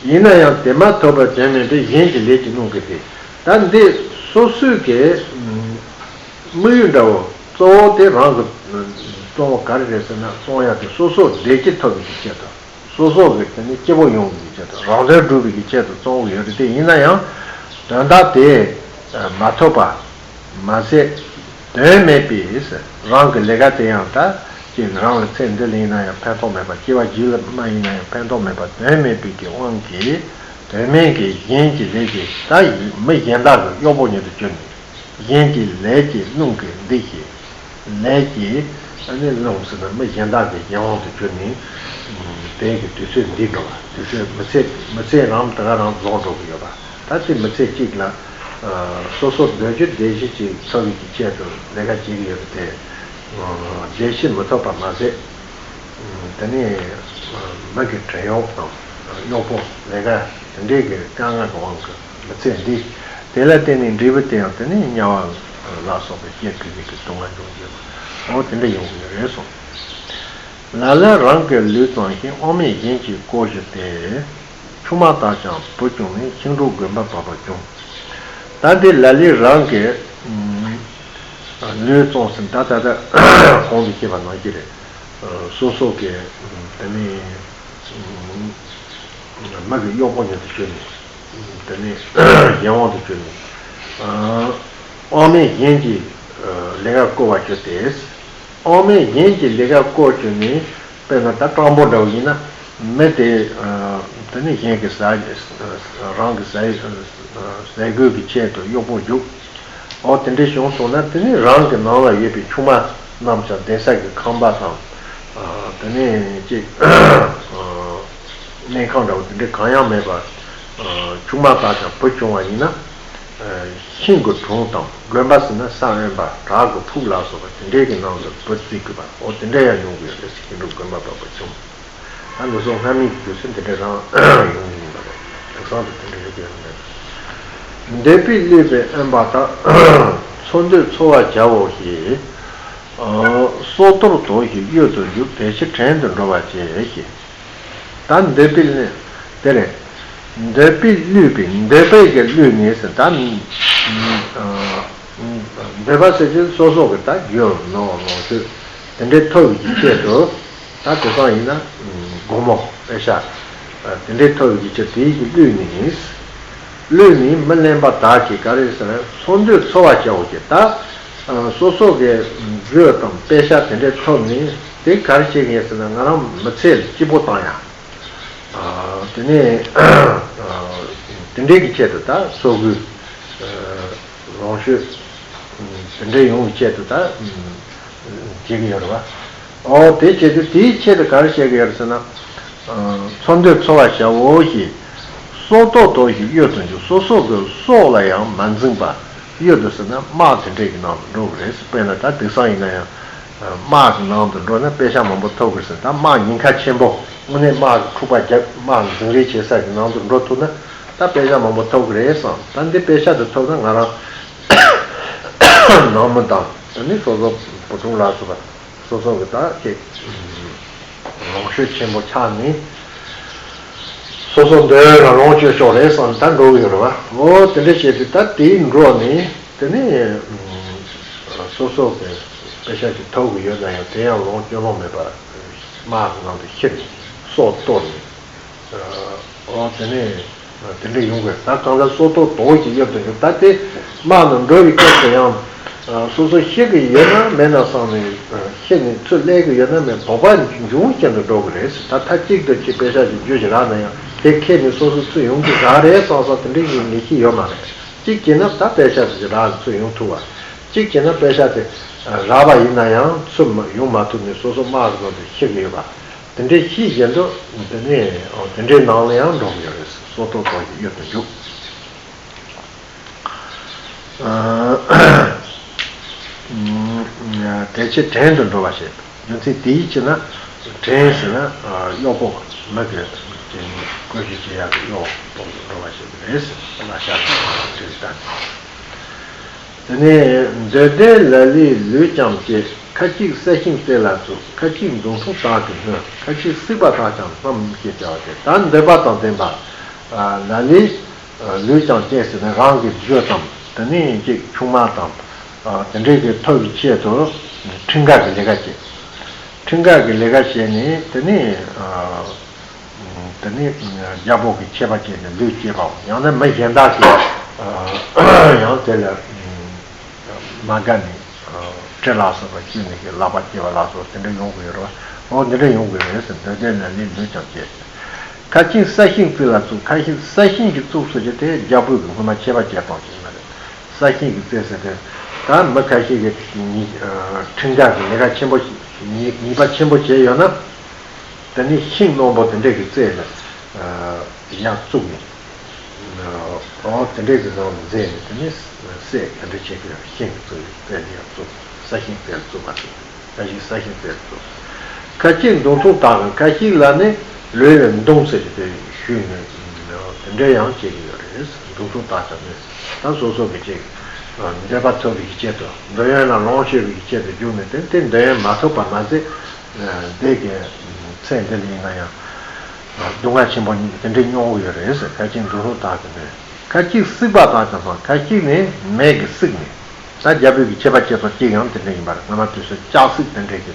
ཡིན་ན་ཡང་དེ་མ་ཐོབ་པར་དོན་མེད་པས། གཞན་གྱི་ལས་ཀྱིས་བསྣུན་གྱི་སྟེ། ད་འདི་སོ་སོའི་གི་དམིགས་ཡུལ་འདྲ་བོ་གཙོ་བོ་དེ་རང་གི་བཙོང་བ་ག་རེ་རེད་ཟེར་ན། བཙོང་ཡག་དེ་སོ་སོ་བདེ་སྐྱིད་ཐོབ་པའི་ཆེད་དུ། སོ་སོ་གི་དེ་ནི་སྐྱིད་པོ་ཡོང་བའི་ཆེད་དུ། རང་དོན་སྒྲུབ་པའི་ཆེད་དུ་བཙོང་གི་ཡོད་རེད། དེ་ཡིན་ན་ཡང་དོན་དག་དེ་མ་ཐོབ་པ་མ་ཟད། དོན་མེད་པས། རང་གི་ལས་ཀ་དེ་ཡང་ད་ཅིག་རང་ལ་ཚེ་འདི་ལ་ཡིན་ན་ཡང་ཕན་ཐོགས་མེད་པ། སྐྱེ་བ་རྗེས་ལ་མ་ཡིན་ན་ཡང་ཕན་ཐོགས་མེད་པ། དོན་མེད་པའི་གི་དབང་གིས་དོན་མེད་ཀྱི་གཞན་གྱི་ལས་ཀྱིས། ད་མི་གཞན་དག་གི་གཡོག་པོ་ཉིད་དུ་གྱུར་ནས། གཞན་གྱི་ལས་ཀྱིས་བསྣུན་གྱི་འདི་ཞེས། ལས་ཀྱིས་ཨ་ནི་བསྣུན་ཟེར་ན་མི་གཞན་དག་གི་གཞན་དབང་དུ་གྱུར་ནས། དེ་གི་དུས་ཚོད་འདི་འགྲོ་བ། དུས་ཚོད་མི་ཚེ་མི་ཚེ་རང་ད་ག་རང་རྫོགས་འགྲོ་གི་ཡོད་པ། ད་དེ་མི་ཚེ་གཅིག་ལ་སོ་སོ་འདོད་རྒྱུ་བདེ་སྐྱིད་ཅིག་ཐོབ་པའི་གི་ཆེད་དུ་ལས་ཀ་བྱེད་ཀྱི་ཡོད་པ་དེ། བདེ་སྐྱིད་མི་ཐོབ་པ་མ་ཟད། དེ་ནས་མི་གི་བྲན་གཡོག་དང་གཡོག་པོ་ལས་ཀ་དེ་འདྲའི་གི་དཀའ་ངལ་གྱི་དབང་གིས་མི་ཚེ་འདི། དེ་ལ་བརྟེན་ནས་འབྲས་བུ་དེ་ཡང་དེ་ནས་དམྱལ་བ་ལ་སོགས་པའི་སྐྱེ་དགོས་པའི་གི་སྡུག་བསྔལ་འབྱུང་གི་ཡོད་པ། འོ་དེ་འདྲ་ཡོང་གི་ཡོད་རེད་གསུངས། ལ་ལས་རང་གི་ལུས་གཙང་ཞིང་། དབང་མེད་གཞན་གྱིས་བཀོལ་གྱུར་ཏེ། ཆུང་མ་དག་ཀྱང་བུ་བྱུང་ནས། ཤིང་འབྲོག་དགོན་པ་བབས་པ་བྱུང་། ད་འདི་ལ་ལས་རང་གི་ལུས་གཙང་ཟེར། ད་ད་ལྟ་གོང་དུ་བཤད་པ་ནང་བཞིན་རེད། སོ་སོ་གི་དེ་ནས་མི་གི་གཡོག་པོ་ཉིད་དུ་གྱུར་ནས། དེ་ནས་གཞན་དབང་དུ་གྱུར་ནས། དབང་མེད་གཞན་གྱིས་ལས་ཀ་བསྐོ་བར་གྱུར་ཏེ། དབང་མེད་གཞན་གྱིས་ལས་ཀ་བསྐོ་བྱས་ནས། དཔེར་ན་ད་སྤྲང་པོ་འདྲ་བོ་ཡིན་ན། མི་དེ་དེ་ནི་གཞན་གྱིས་ཟ། རང་གི་ཟ་ཟ་དགོས་ཀྱི་ཆེད་དུ་གཡོག་པོ་རྒྱུགས། འོ་དེ་འདྲ་བྱུང་སོང་ན། དེ་ནི་རང་གི་ནང་ལ་ཡོད་པའི་ཆུང་མ་རྣམས་ཀྱང་བསྡད་ས་གི་ཁང་པ་དང་ དེ་ནས་ཅིག་གནས་ཁང་འདྲ་བོ་དེ་འདྲའི་གང་ཡང་མེད་པར། ཆུང་མ་དག་ཀྱང་བུ་བྱུང་བ་ཡིན་ན། ཤིང་གི་དྲུང་དང་དགོན་པ་ཟེར་ན་ས་དབེན་པ་བྲག་གི་ཕུག་ལ་སོགས་པ་དེ་འདྲའི་གི་ནང་དུ་བུ་བརྩི་དགོས་པ། འོ་དེ་འདྲ་ཡང་ཡོང་གི་ཡོད་རེད་ཟེར། ཤིང་འབྲུག་དགོན་པ་པ་བུ་ཆུང་། ད་འདི་ཚོ་སྔ་མའི་དུས་སུ་འདི་འདྲ་རང་ཡོང་གི་ཡིན་པ་རེད། དེང་སང་དུ་དེ་འདྲ་ཡོད་ཀྱི་ཡོད་མེད། འདོད་པས་བསླུས་པའི་དབེན་པ་དག། འཚོ་འདོད་འཚོ་བར་བྱའོ་ཞེས། སྲོག་ཐོག་དོ་ཞིག་གཡུལ་དུ་འཇུག། དེ་ཕྱིར་བྲན་དུ་འགྲོ་བར་བྱེད་ཞེས། ད་འདོད་པས་བསླུས། དེ་རེད། འདོད་པས་བསླུས་པའི། འདོད་པས་ཀྱི་བསླུས་ནས་ཟེར། ད་འདོད་པ་ཟེར་གྱི་སོ་སོ་གི་ད་རྒྱུ་ནོར་ལོངས་སྤྱོད་དེ་འདྲའི་ཐོབ་པའི་ཆེད་དུ། ད་དེང་སང་ཡིན་ན་སྒོར་མོ་པེ་ཤ་དེ་འདྲའི་ཐོབ་པའི་ཆེད་དེ་ཡིས་ཀྱི་བསླུས་ནས། བསླུས་ནས་མི་གླེན་པ་དག་གིས་ག་རེ་ཟེར་ན། འཚོ་འདོད་འཚོ་བར་བྱའོ་ཞེས། ད་སོ་སོ་གི་རྒྱུ་དང་པེ་ཤ་དེ་འདྲའི་ཐོབ་ནས་དེ་ག་རེ་བྱེད་ངེས་ཟེར་ན། ང་རང་མི་ཚེ་ལ་སྐྱིད་པོ་བཏང་ཡ། དེ་ནས་དེ་འདྲའི་གི་ཆེད་དུ་ད་སོ་སོའི་ལོངས་སྤྱོད་དེ་འདྲའི་ཡོང་བའི་ཆེད་དུ་ད་བྱེད་ཀྱི་ཡོད་རེད་བ། ཨོ་དེ་བྱེད་དུས་དེའི་ཆེད་དུ་ག་རེ་བྱེད་ཀྱི་ཡོད་རེད་ཟེར་ན། འཚོ་འདོད་འཚོ་བར་བྱའོ་ཞེས། སྲོག་ཐོག་དོ་ཞིག་གཡུལ་དུ་འཇུག། སོ་སོ་གི་སྲོག་ལ་ཡང་མ་འཛིངས་པར། གཡུལ་དུ་ཟེར་ན་དམག་དེ་འདྲའི་གི་ནང་དུ་འགྲོ་གི་རེད། དཔེར་ན་ད་དེང་སང་ཡིན་ན་ཡང་དམག་གི་ནང་དུ་འགྲོ་ན་པེ་ཤ་མང་པོ་ཐོབ་གི་རེད་ཟེར། ད་དམག་ཉེན་ཁ་ཆེན་པོ་དངོས་གནས་དམག་གི་འཁྲུག་པ་བརྒྱབ། དམག་འཛིང་རེས་བྱེད་ས་གི་ནང་དུ་འགྲོ་ཐུབ་ན་ད་པེ་ཤ་མང་པོ་ཐོབ་གི་རེད་བསམ། ད་འདི་པེ་ཤ་དེ་ཐོབ་ན་ང་རང་ནང་མི་དང་དེ་ནི་སོ་སོ་བུ་ཆུང་ལ་སོགས་པ། སོ་སོ་གི་ད་ཅིག་ལོངས་སྤྱོད་ཆེན་པོ་ཆགས་ནས། སོ་སོ་འདོད་ལ་ལོངས་སྤྱོད་ཤོག་རེད་བསམ་ད་འགྲོ་གི་ཡོད་རེད་བ། འོ་དེ་འདྲ་བྱས་ཏེ་ད་དེའི་འགྲོ་ནས་དེ་ནས་སོ་སོ་གི་པེ་ཤ་ཅིག་ཐོབ་གི་ཡོད་ན་ཡང་དེ་ཡང་ལོངས་སྤྱོད་ལོང་མེད་པར་དམག་གི་ནང་དུ་ཤི་ནས་སྲོག་གཏོར་ནས། ཨོ་དེ་ནས་དེ་འདྲ་ཡོང་དགོས། ད་གང་ལྟར་སྲོག་ཐོག་དོགས་ཀྱི་གཡུལ་དུ་འཇུག། ད་དེ་དམག་ནང་འགྲོ་བའི་སྐབས་སུ་ཡང་སོ་སོ་ཤི་གི་ཡོད་ན་མེད་ན་བསམ་ནས། ཤི་ནས་ཚུར་སླེབས་ཀྱི་ཡོད་ན་མེད། དོགས་པ་འབྱུང་རྐྱེན་དུ་འགྲོ་གི་རེད། ད་མཐའ་གཅིག་ཏུ་ཁྱེད་པེ་ཤ་ཞིག་རྒྱུ་ཞིག་རག་ན་ཡང་དེ་ཁྱེར་ནས་སོ་སོ་ཚུར་ཡོང་གི་རག་རེད་བསམ་བསམ་དེ་འདྲ་ཡི་ངེས་ཤེས་ཡོད་མ་རེད། གཅིག་བྱས་ན་ད་པེ་ཤ་ཞིག་རག་ཚུར་ཡོང་ཐུབ་པ། གཅིག་བྱས་ན་པེ་ཤ་དེ་རག་པ་ཡིན་ན་ཡང་ཚུར་མ་ཡོང་མ་ཐུབ་ནས་སོ་སོ་དམག་གི་ནང་དུ་ཤི་གི་ཡོད་པ། དེ་འདྲའི་ཤི་བཞིན་དུ་དེ་ནས་དེ་འདྲའི་ནང་ལ་ཡང་འགྲོ་གི་ཡོད་རེད། སྲོག་ཐོག་དོགས་ཀྱི་གཡུལ་དུ་འཇུག། དེ་ཕྱིར་བྲན་དུ་འགྲོ་བ་ཞེས། རྒྱུ་མཚན་དེའི་ཕྱིར་ན་བྲན་ཟེར་ན་གཡོག་པོ། མི་གི་བཀོལ་སྤྱོད་བྱེད་ཡག་གི་གཡོག་པོ་འགྲོ་བ་ཞེས་རེད་ཟེར། བླ་ཤ་དང་བྲན་ལྟ། དེ་ནས་འདོད་ལྡན་ལ་ལས་ལུས་ཀྱང་བཅད། ཁ་ཅིག་ས་ཞིང་རྩེ་ལ་བཙུགས། ཁ་ཅིག་མདུང་ཐུང་དག་གིས་ནོན། ཁ་ཅིག་སྲེག་པ་དག་ཀྱང་བསྣམས་ཞེས་བྱ་བ་སྟེ། ད་འདོད་པ་དང་ལྡན་པ་ལ་ལས་ལུས་ཀྱང་བཅད་ཟེར་ནས་རང་གི་རྒྱུ་དང་དེ་ནས་ཅིག་ཆུང་མ་དང་དེ་འདྲའི་གི་ཐོབ་པའི་ཆེད་དུ་ཁྲིམས་འགལ་གྱི་ལས་ཀ་བྱེད། ཁྲིམས་འགལ་གྱི་ལས་ཀ་བྱས་ནས་དེ་ནས། དེ་ནས་རྒྱལ་པོ་གི་ཆད་པ་བཅད་ནས་ལུས་བཅད་པའམ། ཡང་ན་མི་གཞན་དག་གིས་ཡང་དེ་ལ་མ་དགའ་ནས་གྲི་ལ་སོགས་པ་བཅོལ་ནས་ལག་པ་བཅད་པ་ལ་སོགས་དེ་འདྲ་ཡོང་གི་ཡོད་རེད་བ། འོ་འདི་འདྲ་ཡོང་གི་རེད་ཟེར། འདོད་ལྡན་ལ་ལས་ལུས་ཀྱང་བཅད། ཁ་ཅིག་ས་ཞིང་རྩེ་ལ་བཙུགས། ཁ་ཅིག་ས་ཞིང་གི་བཙུགས་ཟེར་རྒྱུ་དེ་རྒྱལ་པོས་ཀྱི་སྔོན་མ་ཆད་པ་བཅད་སྟངས་ཅིག་ཡིན་པ་རེད། ས་ཞིང་གི་རྩེ་ཟེར་དེ་ད་མི་ཁ་ཤས་ཀྱིས་ཁྲིམས་འགལ་གྱི་ལས་ཀ་ཆེན་པོ་ཞིག་ཉེས་ཉེས་པ་ཆེན་པོ་བྱས་ཡོད་ན། དེ་ནས་ཤིང་རྣོན་པོ་དེ་འདྲས་ཀྱི་རྩེ་ལ་ཡར་བཙུགས་ནས། འོ་དེ་འདྲས་ཀྱི་ནང་ལ་འཛེགས་ནས་དེ་ནས་སྲེག་དེ་འདྲས་བྱེད་ཀྱི་ཡོད། ཤིང་གི་རྩེ་ལ་རྩེ་ལ་ཡར་བཙུགས། ས་ཞིང་རྩེ་ལ་བཙུགས་པ་དེ། ཁ་ཅིག་ས་ཞིང་རྩེ་ལ་བཙུགས། ཁ་ཅིག་མདུང་ཐུང་དག་གིས། ཁ་ཅིག་ལ་ནི་ལུས་ལ་མདུང་ཟེར་གྱི་དེ་གཞུས་ནས་དེ་འདྲས་ཡང་བྱེད་ཀྱི་ཡོད་རེད། མདུང་ཐུང་དག་ཀྱང་ནི་ད་སོ་སོ་གི་ཅིག་འདོད་པ་ཐོབ་པའི་ཆེད་དུ། འདོད་ཡོན་ལ་ལོངས་སྤྱོད་པའི་ཆེད་དུ་བརྒྱུགས་ནས་དེ་དེ་འདོད་ཡོན་མ་ཐོབ་པ་མ་ཟད། དེ་གི་ཚེ་འདི་ལ་ཡིན་ན་ཡང་སྡུག་བསྔལ་ཆེན་པོ་དེ་འདྲའི་མྱོང་གི་ཡོད་རེད་ཟེར། ཁ་ཅིག་མདུང་ཐུང་དག་གིས་ནི། ཁ་ཅིག་སྲེག་པ་དག་ཀྱང་སོང་། ཁ་ཅིག་ནི་མེ་གིས་བསྲེགས་ནས། ད་རྒྱལ་པོའི་གི་ཆད་པ་བཅད་པ་གཅིག་ཡང་དེ་འདྲ་ཡིན་པ་རེད། སྔ་མ་དུས་སུ་ལྕགས་སྲེག་དེ་འདྲའི་གི་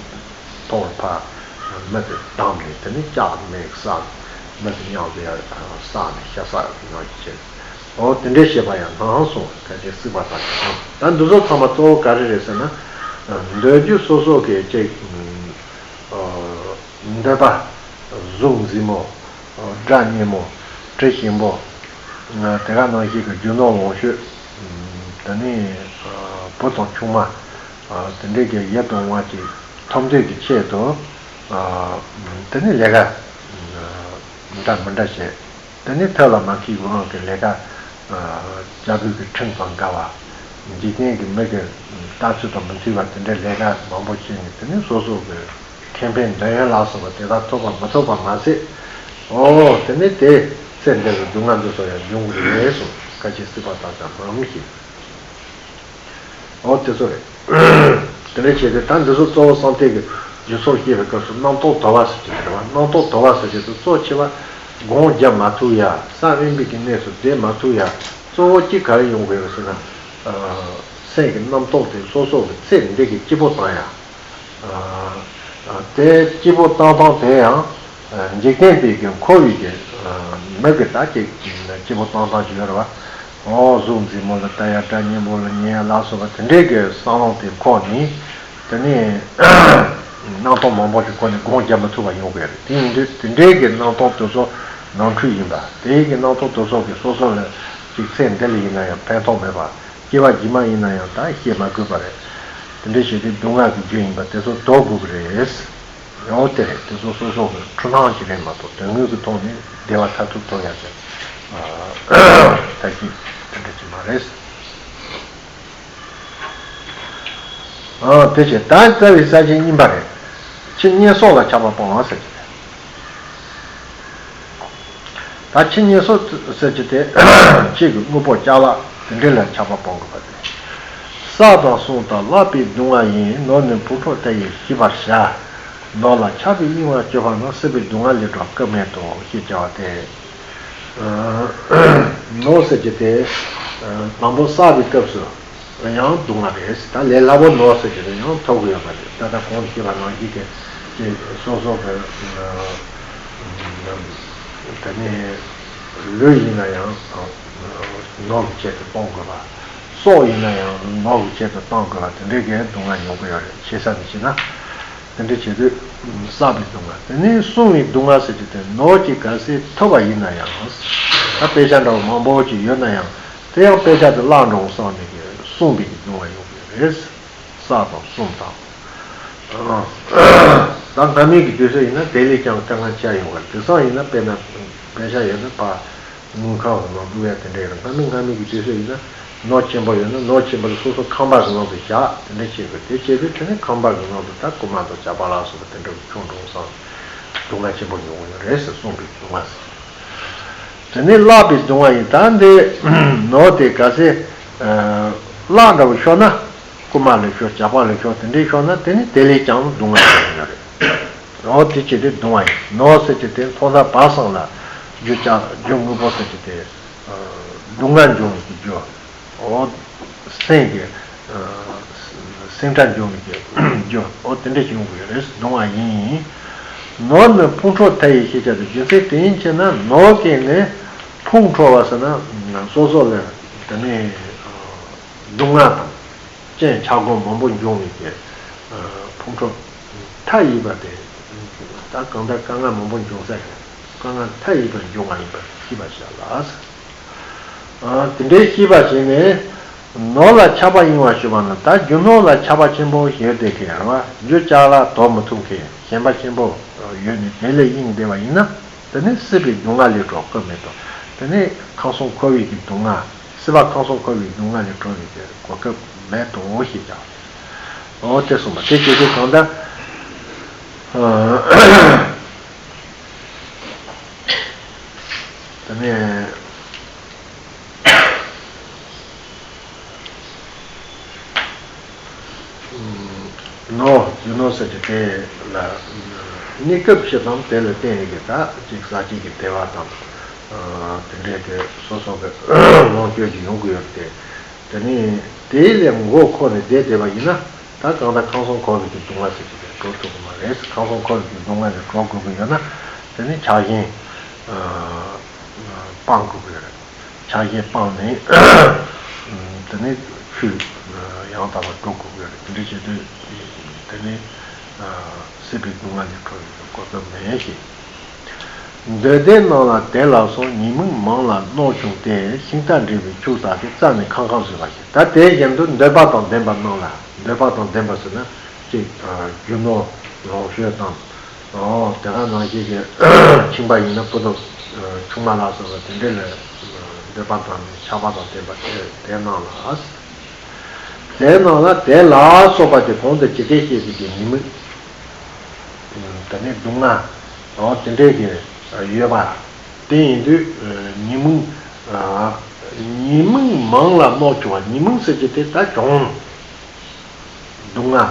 ཐོག་ལ་ཕར་མི་དེ་བསྡམས་ནས་དེ་ནས་ལྕགས་མེ་གིས་བསྲེགས་ནས་མི་དེ་མྱང་དུ་ཡར་བསྲེགས་ནས་ཤ་བསྲེགས་ཀྱི་ཡང་ཞིག་བྱས། འོ་དེ་འདྲའི་བྱེད་པ་ཡང་ནའང་སོང་། ཁ་ཅིག་སྲེག་པ་དག་ཀྱང་སོང་། ད་འདི་ཚོ་ཚང་མ་གཙོ་བོ་ག་རེ་རེད་ཟེར་ན། འདོད་རྒྱུ་སོ་སོ་གི་ཅིག་འདོད་པ། གཟུགས་མཛེས་མོ། སྒྲ་སྙན་མོ། དྲི་ཞིམ་པོ། དེ་ག་ནང་བཞིན་གྱི་རྒྱུ་ནོར་ལོངས་སྤྱོད། དེ་ནས་བུ་དང་ཆུང་མ། དེ་འདྲའི་གི་ཡིད་དུ་འོང་བ་ཅིག་ཐོབ་འདོད་ཀྱི་ཆེད་དུ། དེ་ནི་ལས་ཀ་འདྲ་མི་འདྲ་བྱས། དེ་ནི་ཐབས་ལ་མ་མཁས་པའི་དབང་གིས་ལས་ཀ་བྱ་དགོས་ཀྱི་ཁྲིམས་དང་འགལ་བ། འཇིག་རྟེན་གྱི་མི་གི་ལྟ་ཚུལ་དང་མི་མཐུན་པ་དེ་འདྲའི་ལས་ཀ་མང་པོ་བྱས་ནས། དེ་ནི་སོ་སོ་གི་ཁེ་ཕན་འདོད་ཡོན་ལ་སོགས་པ་དེ་དག་ཐོབ་པ་མི་ཐོབ་པ་མ་ཟད། ཨོ་དེ་ནི་དེ་ཚེ་འདས་ཀྱི་སྡུག་བསྔལ་འདི་ཚོ་ཡང་འབྱུང་གི་རེད་གསུངས། སྐད་ཅིག་སྲིད་པ་དག་ཀྱང་སྣང་མི་ཤེས། ཨོ་དེ་ཚོ་རེད། དེ་འདྲ་བྱས་ཏེ་ད་འདི་ཚོ་གཙོ་བོ་བསམ་གཏན་གྱི་རྒྱུ་ཚོགས་སྐྱེ་བའི་སྐབས་སུ་རྣམ་རྟོག་དོར་བ་ཟེར་གྱི་རེད་བ། རྣམ་རྟོག་དོར་བ་ཟེར་གྱི་དེ་གཙོ་ཆེ་བ་སྒོམ་རྒྱག་མ་ཐུབ་ཡ། ས་དབེན་པའི་གི་གནས་སུ་བསྡད་མ་ཐུབ་ཡ། གཙོ་བོ་གཅིག་ག་རེ་ཡོང་དགོས་རེད་ཟེར་ན། སེམས་ཀྱི་རྣམ་རྟོག་དེ་སོ་སོ་གི་ཚེ་འདི་གི་སྐྱིད་པོ་བཏང་ཡ། དེ་སྐྱིད་པོ་བཏང་སྟངས་དེ་ཡང་འཇིག་རྟེན་པའི་གི་འཁོར་བའི་གི་མི་གི་ད་ཅིག་སྐྱིད་པོ་བཏང་སྟངས་ཅིག་ཡོད་རེད་བ། ཨོ་གཟུགས་མཛེས་མོ་ལ་ལྟ་ཡ། སྒྲ་སྙན་པོ་ལ་ཉན་ཡ་ལ་སོགས་པ་དེ་འདྲའི་གི་བསམ་བློ་དེ་འཁོར་ནས། དེ་ནས་རྣམ་རྟོག་མང་པོ་ཞིག་འཁོར་ནས་སྒོམ་རྒྱག་མི་ཐུབ་པ་ཡོང་གི་རེད། དེ་ཡིན་དུས་དེ་འདྲའི་གི་རྣམ་རྟོག་དེ་ཚོ་ནོར་འཁྲུལ་ཡིན་པ། དེའི་གི་རྣམ་རྟོག་དེ་ཚོ་གི་སོ་སོ་ལ་ཅིག་ཚེ་འདི་ལ་ཡིན་ན་ཡང་ཕན་ཐོགས་མེད་པ། སྐྱེ་བ་རྗེས་མ་ཡིན་ན་ཡང་ད་སྐྱེ་མ་དགོས་པ་རེད། དེ་འདྲ་བྱས་ཏེ་སྡུག་བསྔལ་གྱི་རྒྱུ་ཡིན་པ་དེ་ཚོ་ལྡོག་དགོས་ཀྱི་རེད། ཡང་དེ་རེད། དེ་ཚོ་སོ་སོ་གི་འཁྲུལ་སྣང་ཅིག་རེད་མ་གཏོགས་དོན་དངོས་ཀྱི་ཐོག་ནས་བདེ་བ་མཐར་ཐུག་ཐོབ་ཡ་ཟེར་ད་གི་དེ་འདྲ་ཅིག་མ་རེད། ཨ་དེ་བྱས་ད་རྩ་བའི་ས་བཅད་གཉིས་པ་རེད། ཕྱི་ཉེས་གསོག་ལ་ཆགས་པ་སྤོང་བ་ཟེར་གྱི་རེད། ད་ཕྱི་ཉེས་གསོག་ཟེར་གྱི་དེ་ཕྱི་གི་དངོས་པོ་ཅ་ལག་དེ་འདྲ་ལ་ཆགས་པ་སྤོང་དགོས་པ་རེད། བསགས་དང་བསྲུང་དང་བརླག་པའི་སྡུག་བསྔལ་ཡིན། ནོར་ནི་ཕུང་ཁྲོལ་མཐའ་ཡས་ཤེས་པར་བྱ། ནོར་ལ་ཆགས་པའི་གཡེང་བ་སྤྱོད་པ་ན། སྲིད་པའི་སྡུག་བསྔལ་ལས་གྲོལ་སྐབས་མེད་དོ་ཞེས་བྱ་བ་སྟེ། ནོར་ཟེར་གྱི་དེ་དང་པོ་བསགས་པའི་སྐབས་སུ་ཡང་སྡུག་བསྔལ་རེད། ད་ལས་སླ་པོ་ནོར་ཟེར་གྱི་དེ་ཡང་ཐོབ་ཀྱི་ཡོད་པ་རེད། ད་ལྟ་གོང་དུ་བཤད་པ་ནང་བཞིན་གྱི་ཅིག་སོ་སོ་གི་དེ་ནས་ལུས་ཡིན་ན་ཡང་ནོར་གྱི་ཆེད་དུ་གཏོང་དགོས་པ། སྲོག་ཡིན་ན་ཡང་ནོར་གྱི་ཆེད་དུ་གཏོང་དགོས་པ་དེ་འདྲའི་གི་སྡུག་བསྔལ་མྱོང་གི་ཡོད་རེད། ཆེ་ས་ནས་བྱས་ན། དེ་འདྲ་བྱེད་དུས་བསགས་པའི་སྡུག་བསྔལ། དེ་ནས་བསྲུང་བའི་སྡུག་བསྔལ་ཟེར་གྱི་དེ་ནོར་གྱིས་གལ་སྲིད་ཐུབ་པ་ཡིན་ན་ཡང་། ད་དཔེ་ཆ་འདྲ་བོ་མང་པོ་ཅིག་ཡོད་ན་ཡང་དེ་ཡང་དཔེ་ཆ་དེ་བརླག་འགྲོ་བསམ་ནས་གི་བསྲུང་བའི་སྡུག་བསྔལ་ཡོང་གི་རེད། བསགས་དང་བསྲུང་དང་། ད་སྔ་མའི་གི་དུས་ཚོད་ཡིན་ན་དེ་ལས་ཀྱང་དཀའ་ངལ་ཆེ་ཡོང་གི་རེད། དེང་སང་ཡིན་ན་དཔེར་ན་དཔེ་ཆ་ཡོད་ན་ཕར་དངུལ་ཁང་གི་ནང་བླུག་ཡ་དེ་འདྲ་ཡོད་རེད། སྔ་མི་སྔ་མི་གི་དུས་ཚོད་ཡིན་ན་ནོར་ཆེན་པོ་ཡོད་ན་ནོར་ཆེན་པོ་དེ་སོ་སོ་ཁང་པ་གི་ནང་དུ་བཞག་དེ་འདྲ་བྱེད་དགོས། དེ་བྱེད་དུས་དེ་ནི་ཁང་པ་གི་ནང་དུ་ད་རྐུ་མ་དང་ཇག་པ་ལ་སོགས་པ་དེ་འདྲ་གི་བྱུང་འགྲོ་བསམ་སྡུག་བསྔལ་ཆེན་པོ་མྱོང་གི་ཡོད་རེད་ཟེར། བསྲུང་བའི་སྡུག་བསྔལ་ཟེར། དེ་ནི་བརླག་པའི་སྡུག་བསྔལ་ཡིན། ད་འདི་ནོར་དེ་གལ་སྲིད་བརླག་འདྲ་བོ་ཤོར་ན། རྐུ་མ་ལ་ཤོར། ཇག་པ་ལ་ཤོར། དེ་འདྲའི་ཤོར་ན་དེ་ནི་དེ་ལས་ཀྱང་སྡུག་བསྔལ་ཆེ་བ་ཡོད་རེད། འོ་དེ་བྱེད་དུས་སྡུག་བསྔལ་ཡིན། ནོར་ཟེར་གྱི་དེ་མཐོང་ཐོས་བག་ཚང་ལ་རྒྱུ་ཅག་རྒྱུ་དངོས་པོ་ཟེར་གྱི་དེ་སྡུག་བསྔལ་འབྱུང་བའི་རྒྱུ། འོ་སེམས་ཀྱི་སེམས་ཁྲལ་འབྱུང་བའི་རྒྱུ། འོ་དེ་འདྲ་ཞིག་ཡོང་གི་ཡོད་རེད། སྡུག་བསྔལ་ཡིན། ནོར་ནི་ཕུང་ཁྲོལ་མཐའ་ཡས་ཤེས་བྱ་སྟེ། རྒྱུ་མཚན་དེ་ཡིན་ཕྱིར་ན་ནོར་གྱིས་ནི་ཕུང་ཁྲོལ་བ་ཟེར་ན་སོ་སོ་ལ་དེ་ནས་སྡུག་བསྔལ་དང་རྐྱེན་ཆག་སྒོ་མང་པོ་འབྱུང་བའི་གི་ཕུང་ཁྲོལ་མཐའ་ཡས་པ་དེ། ད་གང་ལྟར་དཀའ་ངལ་མང་པོ་འབྱུང་ས་རེད། དཀའ་ངལ་མཐའ་ཡས་པ་འབྱུང་བ་ཡིན་པར་ཤེས་པར་བྱ་ལ། དེ་འདྲའི་ཤེས་པ་བྱས་ནས་ནོར་ལ་ཆགས་པ་གཡེང་བ་སྤྱོད་པ་ན། ད་རྒྱུ་ནོར་ལ་ཆགས་པ་ཆེན་པོ་ཞིག་ཡོད་དེ་གས་རེད་བ། རྒྱུ་ཅ་ལག་དོར་མི་ཐུབ་མཁན་ཞན་པ་ཆེན་པོ་ཡོད་ནས་དེ་ལ་གཡེང་བསྡད་པ་ཡིན་ན། དེ་ནི་སྲིད་པའི་སྡུག་བསྔལ་ལས་གྲོལ་སྐབས་མེད་དོ། དེ་ནི་ཁམས་གསུམ་འཁོར་བའི་གི་སྡུག་བསྔལ། སྲིད་པ་ཁམས་གསུམ་འཁོར་བའི་སྡུག་བསྔལ་ལས་གྲོལ་བའི་གི་གོ་སྐབས་མེད་དོ་ཞེས་བྱ། འོ་དེ་གསུངས་པ་དེ་བྱེད་དུས་གང་ལྟར། དེ་ནས། ནོར། རྒྱུ་ནོར་ཟེར་གྱི་དེ་ལ་གནས་སྐབས་ཕྱེད་དང་དེ་ལ་བརྟེན་ཡོད་ཀྱི་ད་ཅིག་ཟག་བཅས་ཀྱི་བདེ་བ་དང་། དེ་འདྲའི་གི་སོ་སོ་གི་ལོངས་སྤྱོད་ཀྱི་ཡོང་གི་ཡོད་དེ། དེ་ནས་དེ་ལས་མགོ་འཁོར་ནས་བསྡད་བསྡད་པ་ཡིན་ན། ད་གང་ལྟར་ཁམས་གསུམ་འཁོར་བའི་གི་སྡུག་བསྔལ་ཟེར་གྱི་དེ་གྲོལ་ཐུབ་ཀྱི་མ་རེད། ཁམས་གསུམ་འཁོར་བའི་གི་སྡུག་བསྔལ་ལས་གྲོལ་དགོས་ཀྱི་ཡོད་ན། དེ་ནི་ཆགས་ཞེན་སྤང་དགོས་ཀྱི་ཡོད་རེད། ཆགས་ཞེན་སྤངས་ནས་དེ་ནས་ཆོས་ཡང་དག་པར་སྒྲུབ་དགོས་ཀྱི་ཡོད་རེད། དེ་འདྲ་བྱེད་དུས་དེ་ནས་སྲིད་པའི་སྡུག་བསྔལ་ལས་གྲོལ་བའི་གོ་སྐབས་མེད་ཞེས། འདོད་ལྡན་རྣམས་ལ་དེ་ལ་སོགས། ཉེས་དམིགས་མང་ལ་མནོག་ཆུང་སྟེ། ཤིང་རྟ་འབྲས་བུའི་ཕྱུགས་བཏགས་ཏེ། རྩྭ་ནི་ཁང་ཁང་བཟོས་པ་བཞིན། ད་དེ་བཞིན་དུ་འདོད་པ་དང་ལྡན་པ་རྣམས་ལ། འདོད་པ་དང་ལྡན་པ་ཟེར་ན་ཅིག་རྒྱུ་ནོར་ལོངས་སྤྱོད་དང་ ཨོ་དེ་ག་ནང་བཞིན་གྱི་ཁྱིམ་པ་ཡིན་ན་བུ་དང་ཆུང་མ་ལ་སོགས་པ་དེ་འདྲ་ལ་འདོད་པ་དང་ནི་ཆགས་པ་དང་ལྡན་པ་དེ་དེ་རྣམས་ལ། དེ་རྣམས་ལ་དེ་ལ་སོགས་པ་དེ་གོང་དུ་ཇི་སྐད་བཤད་པའི་གི་ཉོན་མོངས། དེ་ནས་སྡུག་བསྔལ། ཨོ་དེ་འདྲའི་གི་ཡོད་པ། དེ་ཡིན་དུས་ཉོན་མོངས། ཉོན་མོངས་མང་ལ་མནོག་ཆུང་བ། ཉོན་མོངས་ཟེར་གྱི་དེ་ད་གྱོང་། སྡུག་བསྔལ་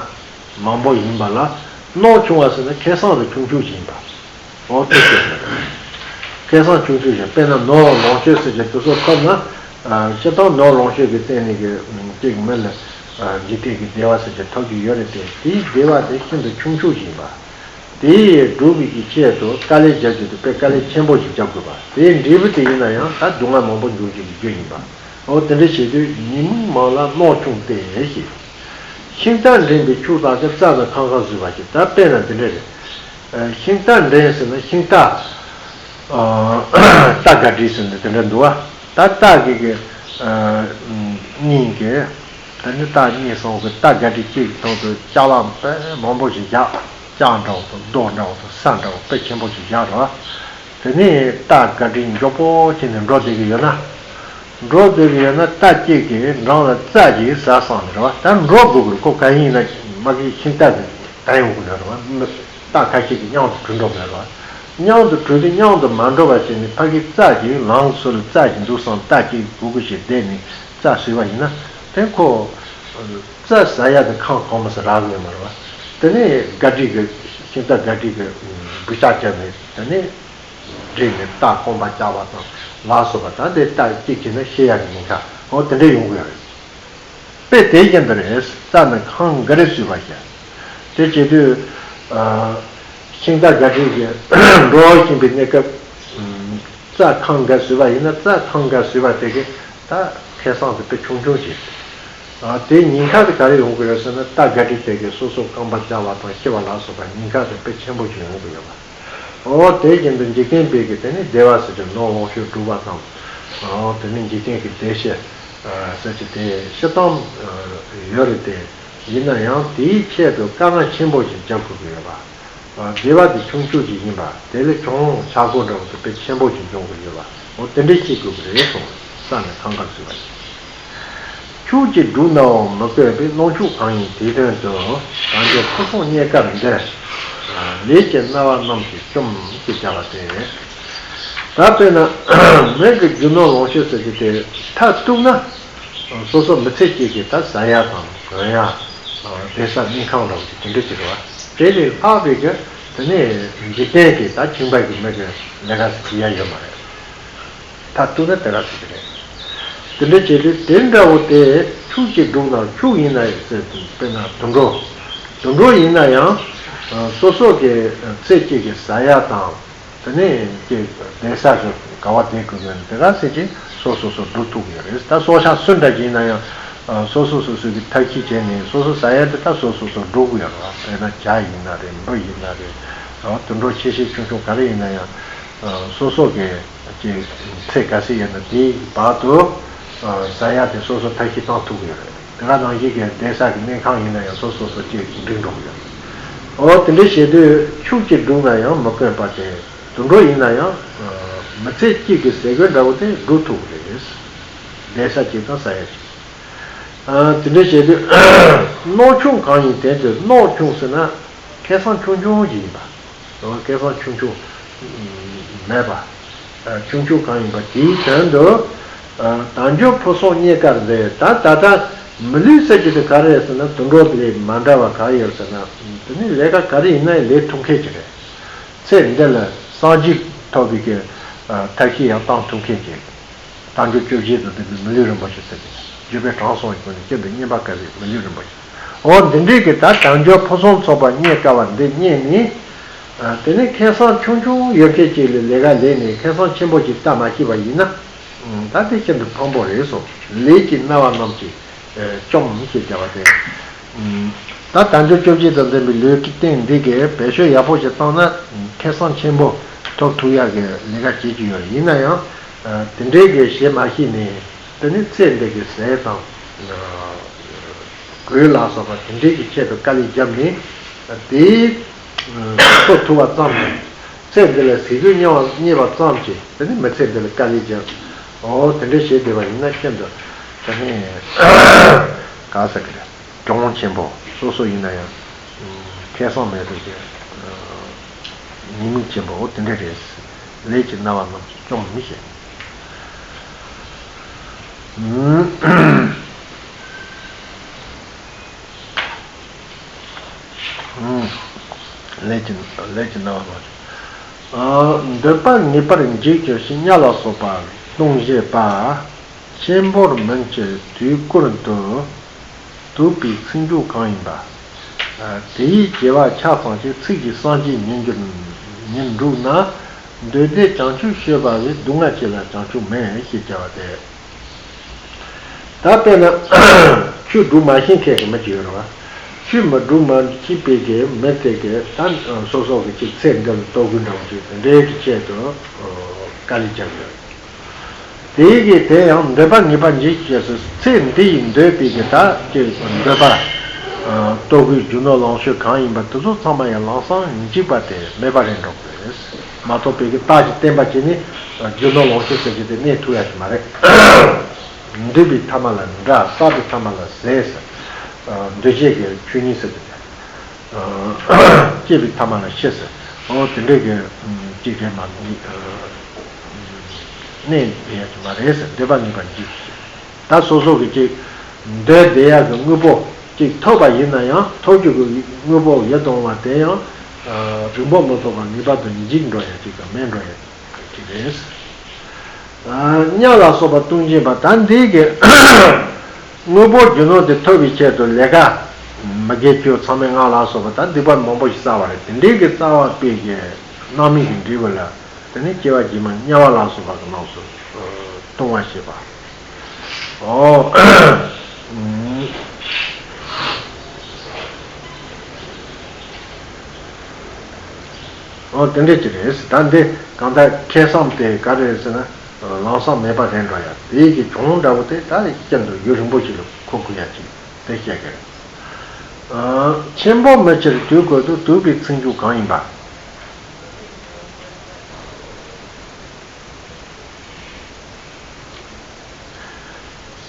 མང་པོ་ཡིན་པ་ལ་མནོག་ཆུང་བ་ཟེར་ན་ཁེ་བཟང་དུ་ཆུང་ཆུང་ཞིག་ཡིན་པ། འོ་དེ་ཟེར། ཁེ་བཟང་ཆུང་ཆུང་ཞིག་དཔེར་ན་ནོར་ལོངས་སྤྱོད་ཟེར་གྱི་དེ་ཚོ་ཐོབ་ན། སྤྱིར་བཏང་ནོར་ལོངས་སྤྱོད་ཀྱི་སྟེང་ནས་ཀྱི་གཅིག་མི་ལ་འཇིག་རྟེན་གྱི་བདེ་བ་ཟེར་གྱི་ཐོབ་ཀྱི་ཡོད་རེད་དེ། དེའི་བདེ་བ་དེ་ཤིན་ཏུ་ཆུང་ཆུང་ཞིག་ཡིན་པ། དེ་ཡིས་སྒྲུབ་པའི་གི་ཆེད་དུ་དཀའ་ལས་རྒྱག་རྒྱུ་དེ་དཔེ་དཀའ་ལས་ཆེན་པོ་ཞིག་རྒྱག་དགོས་པ། དེའི་འབྲས་བུ་དེ་ཡིན་ན་ཡང་ད་སྡུག་བསྔལ་མང་པོ་འབྱུང་བྱེད་ཀྱི་རྒྱུ་ཡིན་པ། འོ་དེ་འདྲ་བྱེད་དུས་ཉོན་མོངས་མང་ལ་མནོག་ཆུང་སྟེ་ཞེས། ཤིང་རྟ་འདྲེན་པའི་ཁྱུ་དག་གི་རྩྭ་ནི་ཁང་ཁར་བཟོས་པ་ཞིག་ད་དཔེར་ན་དེ་འདྲ་རེད། ཤིང་རྟ་འདྲེན་ཟེར་ན་ཤིང་རྟ། རྟ་སྒ་སྒྲིག་ཟེར་ནས་དེ་འདྲ་འདུག་བ། ད་རྟ་གི་གི་གཉིས་ཀྱི། ད་ནི་རྟ་གཉིས་སོང་གི་རྟ་སྒ་སྒྲིག་གཅིག་གི་སྟེང་དུ་ལྕགས་ལམ་དཔེ་མང་པོ་ཞིག་བཞག་ལྕགས་འདྲ་བོ་དང་རྡོ་འདྲ་བོ་དང་ས་འདྲ་བོ་དཔེ་ཆེན་པོ་ཞིག་བཞག་རོགས། དེ་ནས་རྟ་སྒ་སྒྲིག་མགྱོགས་པོ་བྱས་ནས་འགྲོ་བསྡད་ཀྱི་ཡོད་ན། འགྲོ་བསྡད་ཀྱི་ཡོད་ན་རྟ་གཅིག་གིས་འགྲམ་ལ་རྩྭ་ཞིག་ཟ་སོང་ནས་རེད་བ། ད་འགྲོ་དགོས་ཀྱི་རེད། ཁོ་གང་ཡིན་ན་མ་གི་ཤིང་རྟ་གིས་དྲན་ཡོང་གི་རེད་བ། མི་རྟ་ཁ་ཤས་ཀྱིས་མཉམ་དུ་བྲོས་འགྲོ་གི་རེད་བ། མཉམ་དུ་བྲོས་ཏེ་མཉམ་དུ་མ་འགྲོ་བ་བྱས་ནས་ཕ་གི་རྩྭ་ཞིག་ལངས་སོང་ལ་རྩྭ་ཞིག་འདུག་བསམ་རྟ་གཅིག་སྒུག་སྒུག་བྱས་བསྡད་ནས་རྩྭ་ཟོས་པ་ཡིན་ན་དེ་ཁོ་རྩྭ་ཟ་ཡ་དེ་ཁང་གོང་མ་ཟ་རག་གི་ཡོད་མ་རེད་བ། དེ་ནས་སྒ་སྒྲིག་གི་ཤིང་རྟ་སྒ་སྒྲིག་གི་འབུད་ཤག་བརྒྱབ་ནས་དེ་ནས། སྒྲིག་ནས་རྟ་རྐང་པ་བཀྱགས་པ་དང་ལ་སོགས་པ་དང་དེ་རྟ་གཅིག་བྱས་ན་ཤི་ཡག་གི་ཉེན་ཁ་འོ་དེ་འདྲ་ཡོང་གི་ཡོད་རེད། དཔེ་དེ་བཞིན་དུ་རེད། རྩྭ་ནི་ཁང་འགའ་རེ་བཟོས་པ་བཞིན། དེ་བྱེད་དུས། ཤིང་རྟ་སྒ་སྒྲིག་གིས་འགྲོ་བཞིན་པའི་གནས་སྐབས། རྩྭ་ཁང་འགའ་བཟོས་པ་ཡིན་ན་རྩྭ་ཁང་འགའ་བཟོས་པ་དེ་གི་ད་ཁེ་བཟང་དེ་དཔེ་ཆུང་ཆུང་ཞིག་ཨ་དེའི་ཉེན་ཁ་དེ་ག་རེ་ཡོང་གི་ཡོད་ཟེར་ན་རྟ་སྒ་སྒྲིག་དེ་གིས་སོ་སོ་རྐང་པ་བཀྱགས་པ་དང་ཤི་བ་ལ་སོགས་པ་ཉེན་ཁ་དེ་དཔེ་ཆེན་པོ་ཞིག་ཡོང་གི་ཡོད་པ། འོ་དེ་བཞིན་དུ་འཇིག་རྟེན་པའི་གི་དེ་ནི་བདེ་བ་ཟེར་གྱི་ནོར་ལོངས་སྤྱོད་སྒྲུབ་པ་དང་། འོ་དེ་ནི་འཇིག་རྟེན་གྱི་བདེ་གཤེགས་ཟེར་གྱི་དེ་སྤྱིར་བཏང་ཡོད་རེད་དེ། ཡིན་ན་ཡང་དེའི་ཆེད་དུ་དཀའ་ངལ་ཆེན་པོ་ཞིག་རྒྱག་དགོས་ཀྱི་ཡོད་པ། བདེ་བ་དེ་ཆུང་ཆུང་ཞིག་ཡིན་པ་དེ་ལས་གྱོང་ཆག་སྒོ་འདྲ་བོ་དེ་དཔེ་ཆེན་པོ་ཞིག་འབྱུང་གི་ཡོད་པ། འོ་དེ་འདྲ་ཤེས་དགོས་ཀྱི་རེད་གསུངས། རྩྭ་ནི་ཁང་འགའ་བཟོས་པ་ཡིན། ཁྱུག་ཅིག་བསྒྲུབས་ནའང་མི་བཀོད་པའི། སྣང་ཕྱུག་གང་ཡིན་དེའི་དོན་དུ། དལ་འབྱོར་ཕུན་སུམ་རྙེད་དཀའ་འདི། ལས་ཀྱི་སྣང་བ་རྣམས་ཀྱིས་བཅོམ་ཞེས་བྱ་བ་སྟེ། ད་དཔེར་ན་མི་གི་རྒྱུ་ནོར་ལོངས་སྤྱོད་ཟེར་གྱི་དེ་མཐར་གཏུགས་ན། སོ་སོ་མི་ཚེ་གཅིག་གི་ད་ཟ་ཡ་དང་གོན་ཡ། བསྡད་ས་སྨན་ཁང་འདྲ་བོ་ཅིག་དེ་འདྲ་ཅིག་རེད་བ། དེ་ལས་ལྷག་པའི་གི་དེ་ནས་འཇིག་རྟེན་གྱི་ད་ཁྱིམ་པ་གི་མི་གི་ལས་ཀ་ཞིག་བྱེད་ཡ་ཡོད་མ་རེད། མཐར་གཏུགས་ན་དེ་ག་ཟེར་གྱི་རེད། དེ་འདྲ་བྱས་དུས་དེ་འདྲ་བོ་དེ་ཁྱུག་ཅིག་བསྒྲུབས་ན་ཁྱུག་ཡིན་ན་ཡང་ཟེར་དུས་དཔེར་ན་དུད་འགྲོ། དུད་འགྲོ་ཡིན་ན་ཡང་། སོ་སོ་གི་ཚེ་གཅིག་གི་ཟ་ཡ་དང་། དེ་ནས་ཀྱི་བསྡད་ས་གི་ག་བ་བསྡད་དགོས་ཡོད་ན་དེ་ག་ཟེར་གྱི་སོ་སོ་སོ་སྒྲུབ་ཐུབ་ཀྱི་ཡོད་རེད། ད་སྲོག་ཆགས་སུ་འདྲ་ཅིག་ཡིན་ན་ཡང་། སོ་སོ་སོ་སོ་གི་ཐབས་ཤེས་བྱས་ནས་སོ་སོ་ཟ་ཡ་དེ་ད་སོ་སོ་སོ་སྒྲུབ་ཀྱི་ཡོད་རེད་བ། དཔེར་ན་བྱ་ཡིན་ན་རེད། འབུ་ཡིན་ན་རེད། དུད་འགྲོ་ཆེ་ཆེ་ཆུང་ཆུང་ག་རེ་ཡིན་ན་ཡང་། སོ་སོ་གི་ཀྱི་ཚེ་ག་ཚོད་ཡོད་ན་དེའི་བར་དུ་ཟ་ཡ་དེ་སོ་སོ་ཐབས་ཤེས་བཏང་ཐུབ་ཀྱི་ཡོད་རེད། དེ་ག་ནང་བཞིན་གྱི་བསྡད་ས་གི་སྨན་ཁང་ཡིན་ན་ཡང་སོ་སོ་སོ་ཅིག་འགྲིག་འགྲོ་གི་ཡོད་རེད། འོ་དེ་འདྲ་བྱེད་དུས་ཁྱུག་ཅིག་བསྒྲུབས་ན་ཡང་མི་དཀོན་པ་དེ། དུད་འགྲོ་ཡིན་ན་ཡང་། མི་ཚེ་གཅིག་གི་ཟས་གོས་འདྲ་བོ་དེ་སྒྲུབ་ཐུབ་ཀྱི་རེད། བསྡད་ས་གཅིག་དང་ཟ་ཡ་གཅིག་དེ་འདྲ་བྱེད་དུས། མནོག་ཆུང་གང་ཡིན་དེ་ཚོས། མནོག་ཆུང་ཟེར་ན་ཁེ་བཟང་ཆུང་ཆུང་ཞིག་ཡིན་པ། ཁེ་བཟང་ཆུང་ཆུང་མེད་པ། ཆུང་ཆུང་གང་ཡིན་པ་དེའི་དོན་དུ། དལ་འབྱོར་ཕུན་སུམ་རྙེད་དཀའ་འདི། ད་ད་ལྟ་མི་ལུས་ཟེར་གྱི་དེ་ག་རེ་རེད་ཟེར་ན་དུད་འགྲོ་དེ་ལས་མ་འདྲ་བ་ག་ཡོད་ཟེར་ན། དེ་ནི་ལས་ཀ་ག་རེ་ཡིན་ན་ཡང་ལས་ཐུབ་མཁན་ཅིག་རེད། ཚེ་འདི་ལ་སངས་རྒྱས་ཐོབ་པའི་གི་ཐབས་ཤེས་ཡང་བཏང་ཐུབ་མཁན་ཅིག་དལ་འབྱོར་བཅོ་བརྒྱད་དང་ལྡན་པའི་མི་ལུས་རིན་པོ་ཆེ་ཟེར་ཏེ། འཇུག་པའི་དྲང་སྲོང་གི་སྒོ་ནས་ཀུན་ཏུ་བསྙེན་པར་དཀའ་བའི་མི་ལུས་རིན་པོ་ཆེ། འོ་འདི་འདྲའི་གི་ད་དལ་འབྱོར་ཕུན་སུམ་ཚོགས་པ་རྙེད་དཀའ་བ་འདི་རྙེད་ནས། དེ་ནས་ཁེ་བཟང་ཆུང་ཆུང་ཡོད་མཁན་ཅིག་ལ་ལས་ཀ་ལས་ནས་ཁེ་བཟང་ཆེན་པོ་ཅིག་བལྟ་མ་ཤེས་པ་ཡིན་ན། ད་དེ་ཤིན་ཏུ་ཕངས་པོ་རེད་སོ། ལས་ཀྱི་སྣང་བ་རྣམས་ཀྱིས་བཅོམ་ཞེས་བྱ་བ་སྟེ། ད་དལ་འབྱོར་བཅོ་བརྒྱད་དང་ལྡན་པའི་ལུས་ཀྱི་སྟེང་འདི་གས་བེད་སྤྱོད་ཡག་པོ་ཞིག་བཏང་ན་ཁེ་བཟང་ཆེན་པོ་ཐོབ་ཐུབ་ཡག་གི་ལས་ཀ་བྱེད་ཀྱི་ཡོད་རེད། ཡིན་ན་ཡང་དེ་འདྲའི་གི་བྱེད་མ་ཤེས་ནས་དེ་ནི་ཚེ་འདི་གི་ཟས་དང་གོས་ལ་སོགས་པ་དེ་འདྲའི་གི་ཆེད་དུ་དཀའ་ལས་བརྒྱབ་ནས་དེའི་ ཐོབ་ཐུབ་པ་ཙམ་གྱིས། ཚེ་འདི་ལ་ཟས་གོས་རྙེད་པ་རྙེད་པ་ཙམ་གྱིས་དེ་ནི་མི་ཚེ་འདི་ལ་དཀའ་ལས་བརྒྱབ། འོ་དེ་འདྲ་བྱས་བསྡད་པ་ཡིན་ན་ཤིན་ཏུ་དེ་ནི་ག་ཟེར་གི་རེད། གྱོང་ཆེན་པོ། སོ་སོ་ཡིན་ན་ཡང་ཁེ་བཟང་མེད་པའི་གི་ཉེས་དམིགས་ཆེན་པོ། འོ་དེ་འདྲ་རེད། ལས་ཀྱི་རྣམ་པ་རྣམས་སྐྱོང་མི་ཤེས། ལས་ཀྱི་ལས་ཀྱི་རྣམ་པ་མ་བྱུང་། འདོད་པ་ངེས་པར་འཇིག་གྱུར་ཞིང་། གཉའ་ལ་སོགས་པ་ལྟུང་བྱེད་པ། ཆེན་པོར་མིན་ཕྱིར་དུས་ཀུན་ཏུ། དུག་པའི་ཚིག་འཇུག་གང་ཡིན་པ། དེ་ཡི་དགེ་བ་ཆ་ཚང་ཞིང་། ཚིག་གིས་སངས་རྒྱས་ཉིད་འགྱུར་ཉིད་འགྲུབ་ན། འདོད་ལྡན་བྱང་ཆུབ་སྤྱོད་པ་བས། སྡུག་བསྔལ་ཅི་ལ་བྱང་ཆུབ་མེད། ཞེས་བྱ་བ་སྟེ། ད་དཔེར་ན་ཆོས་སྒྲུབ་མ་ཤེས་མཁན་གྱི་མི་ཅིག་ཡོད་རེད་བ། ཆོས་མི་སྒྲུབ་མ་ཤེས་པའི་གི་མི་དེ་གི་ད་སོ་སོ་གི་ཅིག་ཚེ་འདི་ལ་ལྟོ་གོས་འདྲ་བོ་ཅིག་དེ་འདྲའི་གི་ཆེད་དུ་དཀའ་ལས་རྒྱག་གི་ཡོད། དེའི་གི་དེ་ཡང་འདོད་པ་ངེས་པར་འཇིག་ཅེས་སུ། ཚེ་འདི་ཡི་འདོད་པའི་གི་ད་ཅིག་འདོད་པ། ལྟོ་གོས་རྒྱུ་ནོར་ལོངས་སྤྱོད་གང་ཡིན་པ་དེ་ཚོ་ཚང་མ་ཡང་ལམ་སང་འཇིག་པ་སྟེ་མེད་པར་འགྲོ་དགོས། མ་གཏོགས་པའི་གི་རྟགས་ཀྱི་བརྟན་པ་བྱས་ནས་རྒྱུ་ནོར་ལོངས་སྤྱོད་ཟེར་རྒྱུ་དེ་གནས་ཐུབ་ཡ་ཞིག་མ་རེད། འདོད་པའི་ཐ་མ་ལ་འདྲ། བསགས་པའི་ཐ་མ་ལ་ཟད་ཟེར། འདོད་བྱེད་ཀྱི་ཆོས་ཉིད་ཟེར་རྒྱུ་དེ། སྐྱེས་པའི་ཐ་མ་ལ་ཤི་ཟེར། འོ་དེ་འདྲའི་གི་ཅིག་རེད་མ་གནས་ཡ་ཞིག་མ་རེད་ཟེར། འདོད་པ་ངེས་པར་འཇིག་ད་སོ་སོ་གི་ཅིག་འདོད་བསྡད་ཡག་གི་དངོས་པོ་ཅིག་ཐོབ་པ་ཡིན་ན་ཡང་ཐོབ་རྒྱུ་གི་དངོས་པོ་ཡོད་དང་བ་དེ་ཡང་རིང་པོ་མི་ཐོགས་པར་ངེས་པར་དུ་འཇིག་འགྲོ་ཡ་ཅིག་དང་མེད་འགྲོ་ཡ་ཅིག་རེད། གཉའ་ལ་སོགས་པ་ལྟུང་བྱེད་པ། ད་འདི་གི་དངོས་པོ་རྒྱུ་ནོར་དེ་ཐོབ་པའི་ཆེད་དུ་ལས་ཀ་མི་དགེ་བཅུ་ཚང་མའི་ངག་ལ་སོགས་པ་ད་སྡིག་པ་མང་པོ་ཞིག་བསགས་པ་རེད། དེ་འདྲའི་གི་བསགས་པ་པའི་གི་རྣམ་སྨིན་གྱི་འབྲས་བུ་ལ། དེ་ནས་སྐྱེ་བ་རྗེས་མ་དམྱལ་བ་ལ་སོགས་པ་གི་ནང་དུ་ལྟུང་བ་བྱེད་པ། ཨོ། ཨོ་དེ་འདྲས་ཅིག་རེད། ད་འདི་གང་ལྟར་ཁེ་བཟང་དེ་ག་རེ་རེད་ཟེར་ན། ལམ་སང་མེད་པ་རེད་འགྲོ་ཡ། དེའི་གི་གྱོང་འདྲ་བོ་དེ་ད་ཤིན་ཏུ་ཡུན་རིང་པོ་ཞིག་ལ་འཁོར་དགོས་ཡ་ཅིག་དེ་བཤད་གི་རེད། ཆེན་པོ་མིན་ཕྱིར་དུས་ཀུན་ཏུ། དུག་པའི་ཚིག་འཇུག་གང་ཡིན་པ།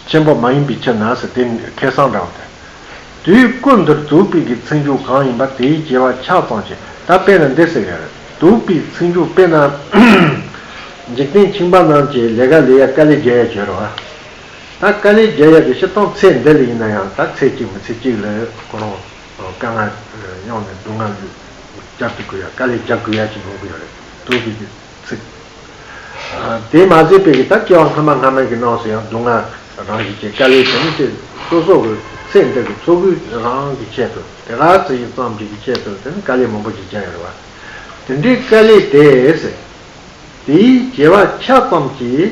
ཆེན་པོ་མ་ཡིན་པའི་ཕྱིར་ན་ཟེར་དེ་ཁེ་བཟང་འདྲ་བོ་དེ། དུས་ཀུན་ཏུ་དུག་པའི་གི་ཚིག་འཇུག་གང་ཡིན་པ། དེའི་དགེ་བ་ཆ་ཚང་ཞིང་། ད་དཔེར་ན་འདི་ཟེར་གི་རེད། དུག་པའི་ཚིག་འཇུག་དཔེར་ན་འཇིག་རྟེན་ཁྱིམ་པ་རྣམས་ཀྱིས་ལས་ཀ་ལས་ཡ་དཀའ་ལས་རྒྱག་ཡ་བྱོས་རོགས། ད་དཀའ་ལས་རྒྱག་ཡ་གི་སྤྱིར་བཏང་ཚེ་འདི་ལ་ཡིན་ན་ཡང་ད་ཚེ་གཅིག་མི་ཚེ་གཅིག་ལ་ཁོ་རང་དཀའ་ངལ་ཡོང་ནས་སྡུག་བསྔལ་རྒྱབ་ཏུ་དགོས་ཡ། དཀའ་ལས་རྒྱག་དགོས་ཡ་ཅིག་ཡོང་གི་ཡོད་རེད། དུག་པའི་གི་ཚིག་དེ་མ་ཟད་པའི་གི་ད་སྐྱེ་བ་སྔ་མ་སྔ་མའི་གི་ནང་སུ་ཡང་སྡུག་བསྔལ་རང་བཞིན་གྱི་དཀའ་ལས་དེ་ནི་ཅིག་སོ་སོ་གི་ཚེ་འདི་གི་འཚོ་གོས་རང་གི་ཆེད་དུ་དེ་ག་ཚོད་ཡིན་ཙམ་ཅིག་གི་ཆེད་དུ་དེ་ནི་དཀའ་ལས་མང་པོ་ཞིག་རྒྱག་ཡོད་རེད་བ། དེ་འདྲའི་དཀའ་ལས་དེ་ཟེར། དེའི་དགེ་བ་ཆ་ཙམ་གྱིས།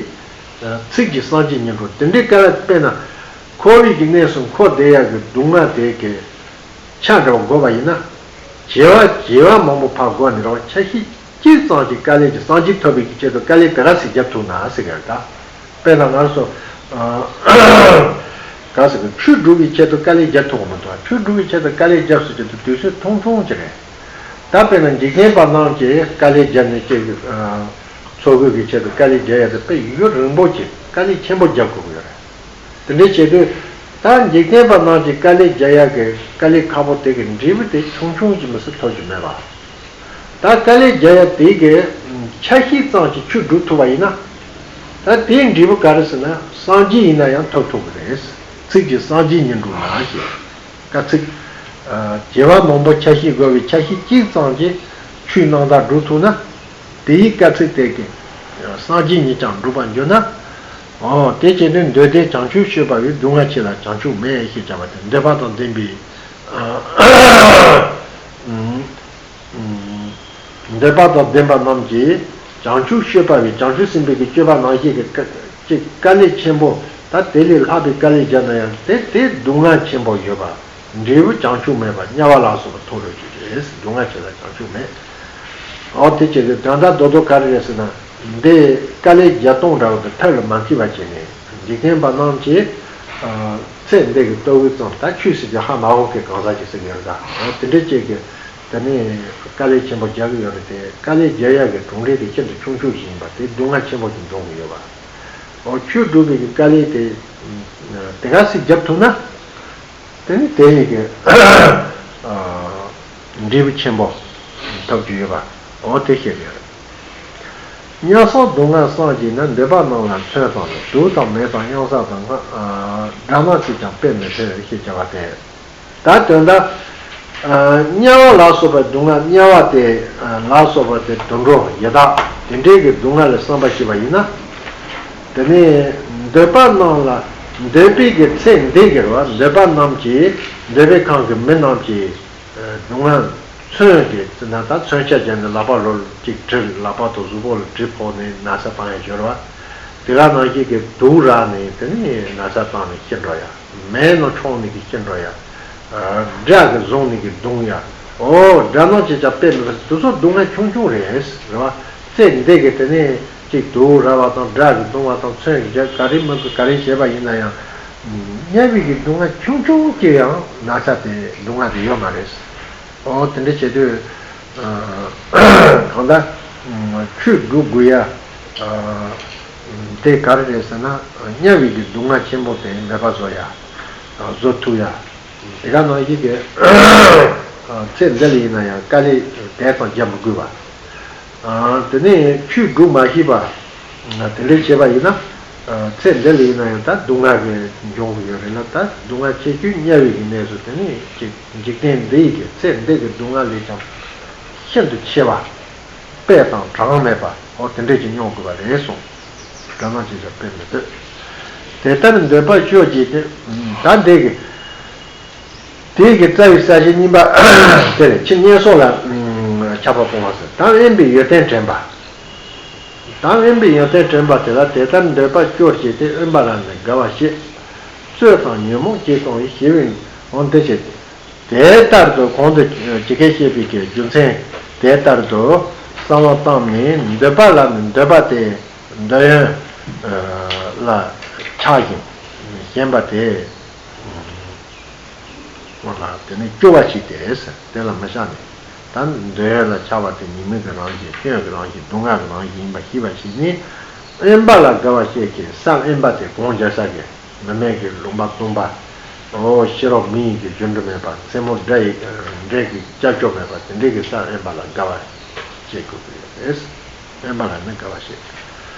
ཚིག་གིས་སངས་རྒྱས་ཉིད་འགྲུབ། དེ་འདྲའི་དཀའ་ལས་དཔེར་ན་འཁོར་བའི་གི་གནས་སུ་འཁོར་བསྡད་ཡ་གི་སྡུག་བསྔལ་དེ་གི་ཆ་འདྲ་བ་དགོས་པ་ཡིན་ན། བྱེ་བ་བྱེ་བ་མང་པོ་ཕར་བགོས་ནས་རང་ཆ་ཤས་གཅིག་ཙམ་གྱི་དཀའ་ལས་ཀྱི་སངས་རྒྱས་ཐོབ་པའི་གི་ཆེད་དུ་དཀའ་ལས་དེ་ག་ཚོད་རྒྱབ་ཐུབ་ན་ཟེར་གི་རེད་ད། དཔེར་ན་ང་ཚོ་ག་ཟེར་གི་ཆོས་སྒྲུབ་པའི་ཆེད་དུ་དཀའ་ལས་རྒྱབ་ཐུབ་པ་མི་འདུག་ཆོས་སྒྲུབ་པའི་ཆེད་དུ་དཀའ་ལས་རྒྱབ་ཟེར་རྒྱུ་དེ་དུས་ཚོད་ཐུང་ཐུང་ཅིག་རེད། ད་དཔེར་ན་འཇིག་རྟེན་པ་རྣམས་ཀྱིས་དཀའ་ལས་བརྒྱབ་ནས་ཅིག་འཚོ་གོས་ཀྱི་ཆེད་དུ་དཀའ་ལས་རྒྱག་ཡ་དེ་དཔེ་ཡུན་རིང་པོ་ཅིག་དཀའ་ལས་ཆེན་པོ་རྒྱག་དགོས་ཀྱི་ཡོད་རེད། དེ་འདྲའི་བྱེད་དུས་ད་འཇིག་རྟེན་པ་རྣམས་ཀྱིས་དཀའ་ལས་རྒྱག་ཡ་གི་དཀའ་ལས་ཁག་པོ་དེ་གི་འབྲས་བུ་དེ་ཆུང་ཆུང་ཅིག་མི་སྲིད་ཐོབ་ཀྱི་མེད་པ། ད་དཀའ་ལས་རྒྱག་ཡ་དེ་གི་ཆ་ཤས་ཙམ་ཅིག་ཆོས་སྒྲུབ་ཐུབ་པ་ཡིན་ན། ད་དེའི་འབྲས་བུ་ག་རེ་ཟེར་ན་སངས་རྒྱས་ཡིན་ན་ཡང་ཐོབ་ཐུབ་ཀྱི་རེད། ཚིག་གིས་སངས་རྒྱས་ཉིད་འགྲུབ་ན་ཞེས། དཀའ་ཚིགས། བྱེ་བ་མང་པོ་ཆ་ཤས་བགོས་པའི་ཆ་ཤས་གཅིག་ཙམ་གྱིས་ཆོས་རྣམ་དག་སྒྲུབ་ཐུབ་ན། དེའི་དཀའ་ཚིགས་དེ་གིས་སངས་རྒྱས་ཉིད་ཀྱང་འགྲུབ་པར་འགྱུར་ན། འོ་དེ་བྱས་ནས་འདོད་ལྡན་བྱང་ཆུབ་སྤྱོད་པ་བས། སྡུག་བསྔལ་ཆེ་ལ་བྱང་ཆུབ་མེད་ཞེས་བྱ་བ་སྟེ། འདོད་པ་དང་ལྡན་པའི། འདོད་པ་དང་ལྡན་པ་རྣམས་ཀྱིས་བྱང་ཆུབ་སྤྱོད་པ་བས། བྱང་ཆུབ་སེམས་དཔའི་གི་སྤྱོད་པ་ནང་བཞིན་གྱི་དཀའ་ཅིག་དཀའ་ལས་ཆེན་པོ་ད་དེ་ལས་ལྷག་པའི་དཀའ་ལས་བརྒྱབ་ན་ཡང་དེ་དེ་སྡུག་བསྔལ་ཆེན་པོ་ཡོད་པ། འབྲས་བུ་བྱང་ཆུབ་མེད་པ་དམྱལ་བ་ལ་སོགས་པ་མཐོང་རོལ་གྱི་རེད། སྡུག་བསྔལ་ཆེ་ལ་བྱང་ཆུབ་མེད། ཨོ་དེ་བྱས་ཏེ་དོན་དག་རྡོག་རྡོག་ག་རེ་རེད་ཟེར་ན། འདི་དཀའ་ལས་བརྒྱ་སྟོང་འདྲ་བོ་དེ་ཐབས་ལ་མ་མཁས་པ་བྱས་ནས་འཇིག་རྟེན་པ་རྣམས་ཀྱིས་ཚེ་འདི་གི་ལྟོ་གོས་ཙམ་ད་ཆོས་ཟེར་རྒྱུ་ཧ་མ་གོ་མཁན་གང་ཟག་ཅིག་ཟེར་གྱི་ཡོད་རེད་ད། ཨོ་དེ་འདྲ་བྱས་ཀྱི། དེ་ནས་དཀའ་ལས་ཆེན་པོ་རྒྱག་གི་ཡོད་རེད་དེ། དཀའ་ལས་རྒྱག་ཡག་གི་གྲུབ་འབྲས་དེ་ཤིན་ཏུ་ཆུང་ཆུང་ཞིག་ཡིན་པ་དེ་སྡུག་བསྔལ་ཆེན་པོ་ཞིག་འབྱུང་གི་ཡོད་པ། འོ་ཆོས་སྒྲུབ་པའི་གི་དཀའ་ལས་དེ་དེ་ག་ཞིག་རྒྱབ་ཐུབ་ན། དེ་ནི་དེ་ཡི་གི་འབྲས་བུ་ཆེན་པོ་ཐོབ་རྒྱུ་ཡོད་པ། འོ་དེ་བཤད་ཡོད། དམྱལ་སོགས་སྡུག་བསྔལ་བསམ་བགྱིས་ན། འདོད་པ་རྣམས་ལ་མཚོན་ཙམ་ལས། དུག་དང་མེ་དང་གཡང་ས་དང་། དགྲ་རྣམས་ཀྱིས་ཀྱང་དཔེ་མི་ཕོད་ཞེས་བྱ་བ་སྟེ། ད་དོན་དག་དམྱལ་བ་ལ་སོགས་པའི་སྡུག་བསྔལ། དམྱལ་བ་དེ་ལ་སོགས་པ་དེ་དུད་འགྲོ་ཡི་དྭགས་དེ་འདྲའི་གི་སྡུག་བསྔལ་ལ་བསམ་པ་བྱས་པ་ཡིན་ན། དེ་ནས་འདོད་པ་རྣམས་ལ་འདོད་པའི་གི་ཚེ་འདི་གི་རེད་བ། འདོད་པ་རྣམས་ཀྱིས་འདོད་པའི་ཁམས་ཀྱི་མི་རྣམས་ཀྱིས་སྡུག་བསྔལ་མཚོན་གྱི་ཟེར་ན། ད་མཚོན་ཆ་བརྒྱབ་ནས་ལག་པ་ལོ་གཅིག་གྲི། ལག་པ་དང་གཟུགས་པོ་ལ་གྲི་ཕོག་ནས་ན་ཚ་བཏང་ཡ་ཡོད་རེད་བ། དེ་ག་ནང་བཞིན་གྱི་དུག་རག་ནས་དེ་ནས་ན་ཚ་བཏང་ནས་ཤི་འགྲོ་ཡ། མེ་ནང་མཆོང་ནས་གི་ཤི་འགྲོ་ཡ། དགྲ་གིས་བཟུང་ནས་གི་བརྡུང་ཡ། འོ་དགྲ་རྣམས་ཀྱིས་ཀྱང་དཔེ་མི་ཕོད། དེ་ཚོ་སྡུག་བསྔལ་ཆུང་ཆུང་རེད། རེད་བ། ཚེ་འདི་གི་དེ་ནས་གཅིག་དུག་རག་པ་དང་དགྲ་གིས་བརྡུང་བ་དང་མཚོན་གྱི་ག་རེ་མི་དགོས་ག་རེ་བྱས་པ་ཡིན་ན་ཡང་། དམྱལ་བའི་གི་སྡུག་བསྔལ་ཆུང་ཆུང་གི་ཡང་ན་ཚ་དེ་སྡུག་བསྔལ་དེ་ཡོད་མ་རེད། འོ་དེ་འདྲ་བྱེད་དུས། གང་ལྟར་ཆོས་སྒྲུབ་དགོས་ཡ། དེ་ག་རེ་རེད་ཟེར་ན། དམྱལ་བའི་གི་སྡུག་བསྔལ་ཆེན་པོ་དེ་མེད་པ་བཟོ་ཡ། བཟོ་ཐུབ་ཡ། དེ་ག་ནང་བཞིན་གྱི་ཚེ་འདི་ལ་ཡིན་ན་ཡང་དཀའ་ལས་དེ་ཙམ་རྒྱག་མི་དགོས་པ། དེ་ནས་ཆོས་སྒྲུབ་མ་ཤེས་པ། དེ་འདྲ་བྱས་པ་ཡིན་ན། ཚེ་འདི་ལ་ཡིན་ན་ཡང་ད་སྡུག་བསྔལ་གྱི་འབྱུང་གི་ཡོད་རེད་ལ། ད་སྡུག་བསྔལ་ཆེ་ཤོས་དམྱལ་བའི་གི་གནས་སུ་དེ་ནས་ཅིག་འཇིག་རྟེན་འདི་ཡི་གི་ཚེ་འདི་གི་སྡུག་བསྔལ་ལས་ཀྱང་ཤིན་ཏུ་ཆེ་བ། དཔེ་དང་གྲངས་མེད་པ། འོ་དེ་འདྲས་ཀྱི་མྱོང་དགོས་པ་རེད་གསུངས། དགྲ་རྣམས་ཀྱིས་ཀྱང་དཔེ་མི་ཕོད། དེ་ལྟར་འདོད་པ་སྤྱོད་བགྱིས་ཏེ། ད་འདི་གི། དེ་གི་རྩ་བའི་ས་གཞི་གཉིས་པ་དེ་རེད། ཕྱི་དམྱལ་སོགས་ལ་ཁྱབ་པ་སྤོང་བ་ཟེར། དང་དབེན་པའི་ཡོན་ཏན་དྲན་པ། དང་དབེན་པའི་ཡོན་ཏན་དྲན་པ་དེ་ལ། དེ་ལྟར་འདོད་པ་སྤྱོད་བགྱིས་ཏེ། དབེན་པ་ལ་ནི་དགའ་བ་བྱེད། རྩོད་དང་ཉོན་མོངས་ཀྱིས་སྟོང་བའི་ཞི་བའི་ངང་འདི་བྱེད། དེ་ལྟར་དུ་གོང་དུ་ཇི་སྐད་བཤད་པའི་གི་རྒྱུ་མཚན་དེ་ལྟར་དུ་བསམ་བློ་བཏང་ནས། འདོད་པ་ལ་ནི་འདོད་པ་དེ་འདོད་ཡོན་ལ་ཆགས་ཤིང་ཞེན་པ་དེ། ལ་དེ་ནི་སྐྱོ་བ་ཞིག་སྟེ། དེ་ལ་མི་བྱ་ནས། ད་འདོད་ཡོན་ལ་ཆགས་པ་དེ་ཉེས་དམིགས་ཀྱི་རང་བཞིན། སྐྱོན་གྱི་རང་བཞིན། སྡུག་བསྔལ་གྱི་རང་བཞིན་ཡིན་པ་ཤེས་པ་ཞིག་ནི། དབེན་པ་ལ་དགའ་བ་བཤད་ཀྱི། ས་དབེན་པ་དེ་གོང་རྒྱལ་ས་གི་མི་མེད་ཀྱི་ལུང་པ་སྟོང་པ། འོ་ཤེས་རབ་མི་ཡི་གི་རྒྱུ་འབྲས་མེད་པ། མཚན་མོ་སྒྲ་ཡི་སྒྲ་གི་ཀྱག་ཀྱོག་མེད་པ་དེ་འདྲའི་གི་ས་དབེན་པ་ལ་དགའ་བ་བཤད་དགོས་ཀྱི་ཡོད་རེད། དབེན་པ་ལ་ནི་དགའ་བ་བཤད།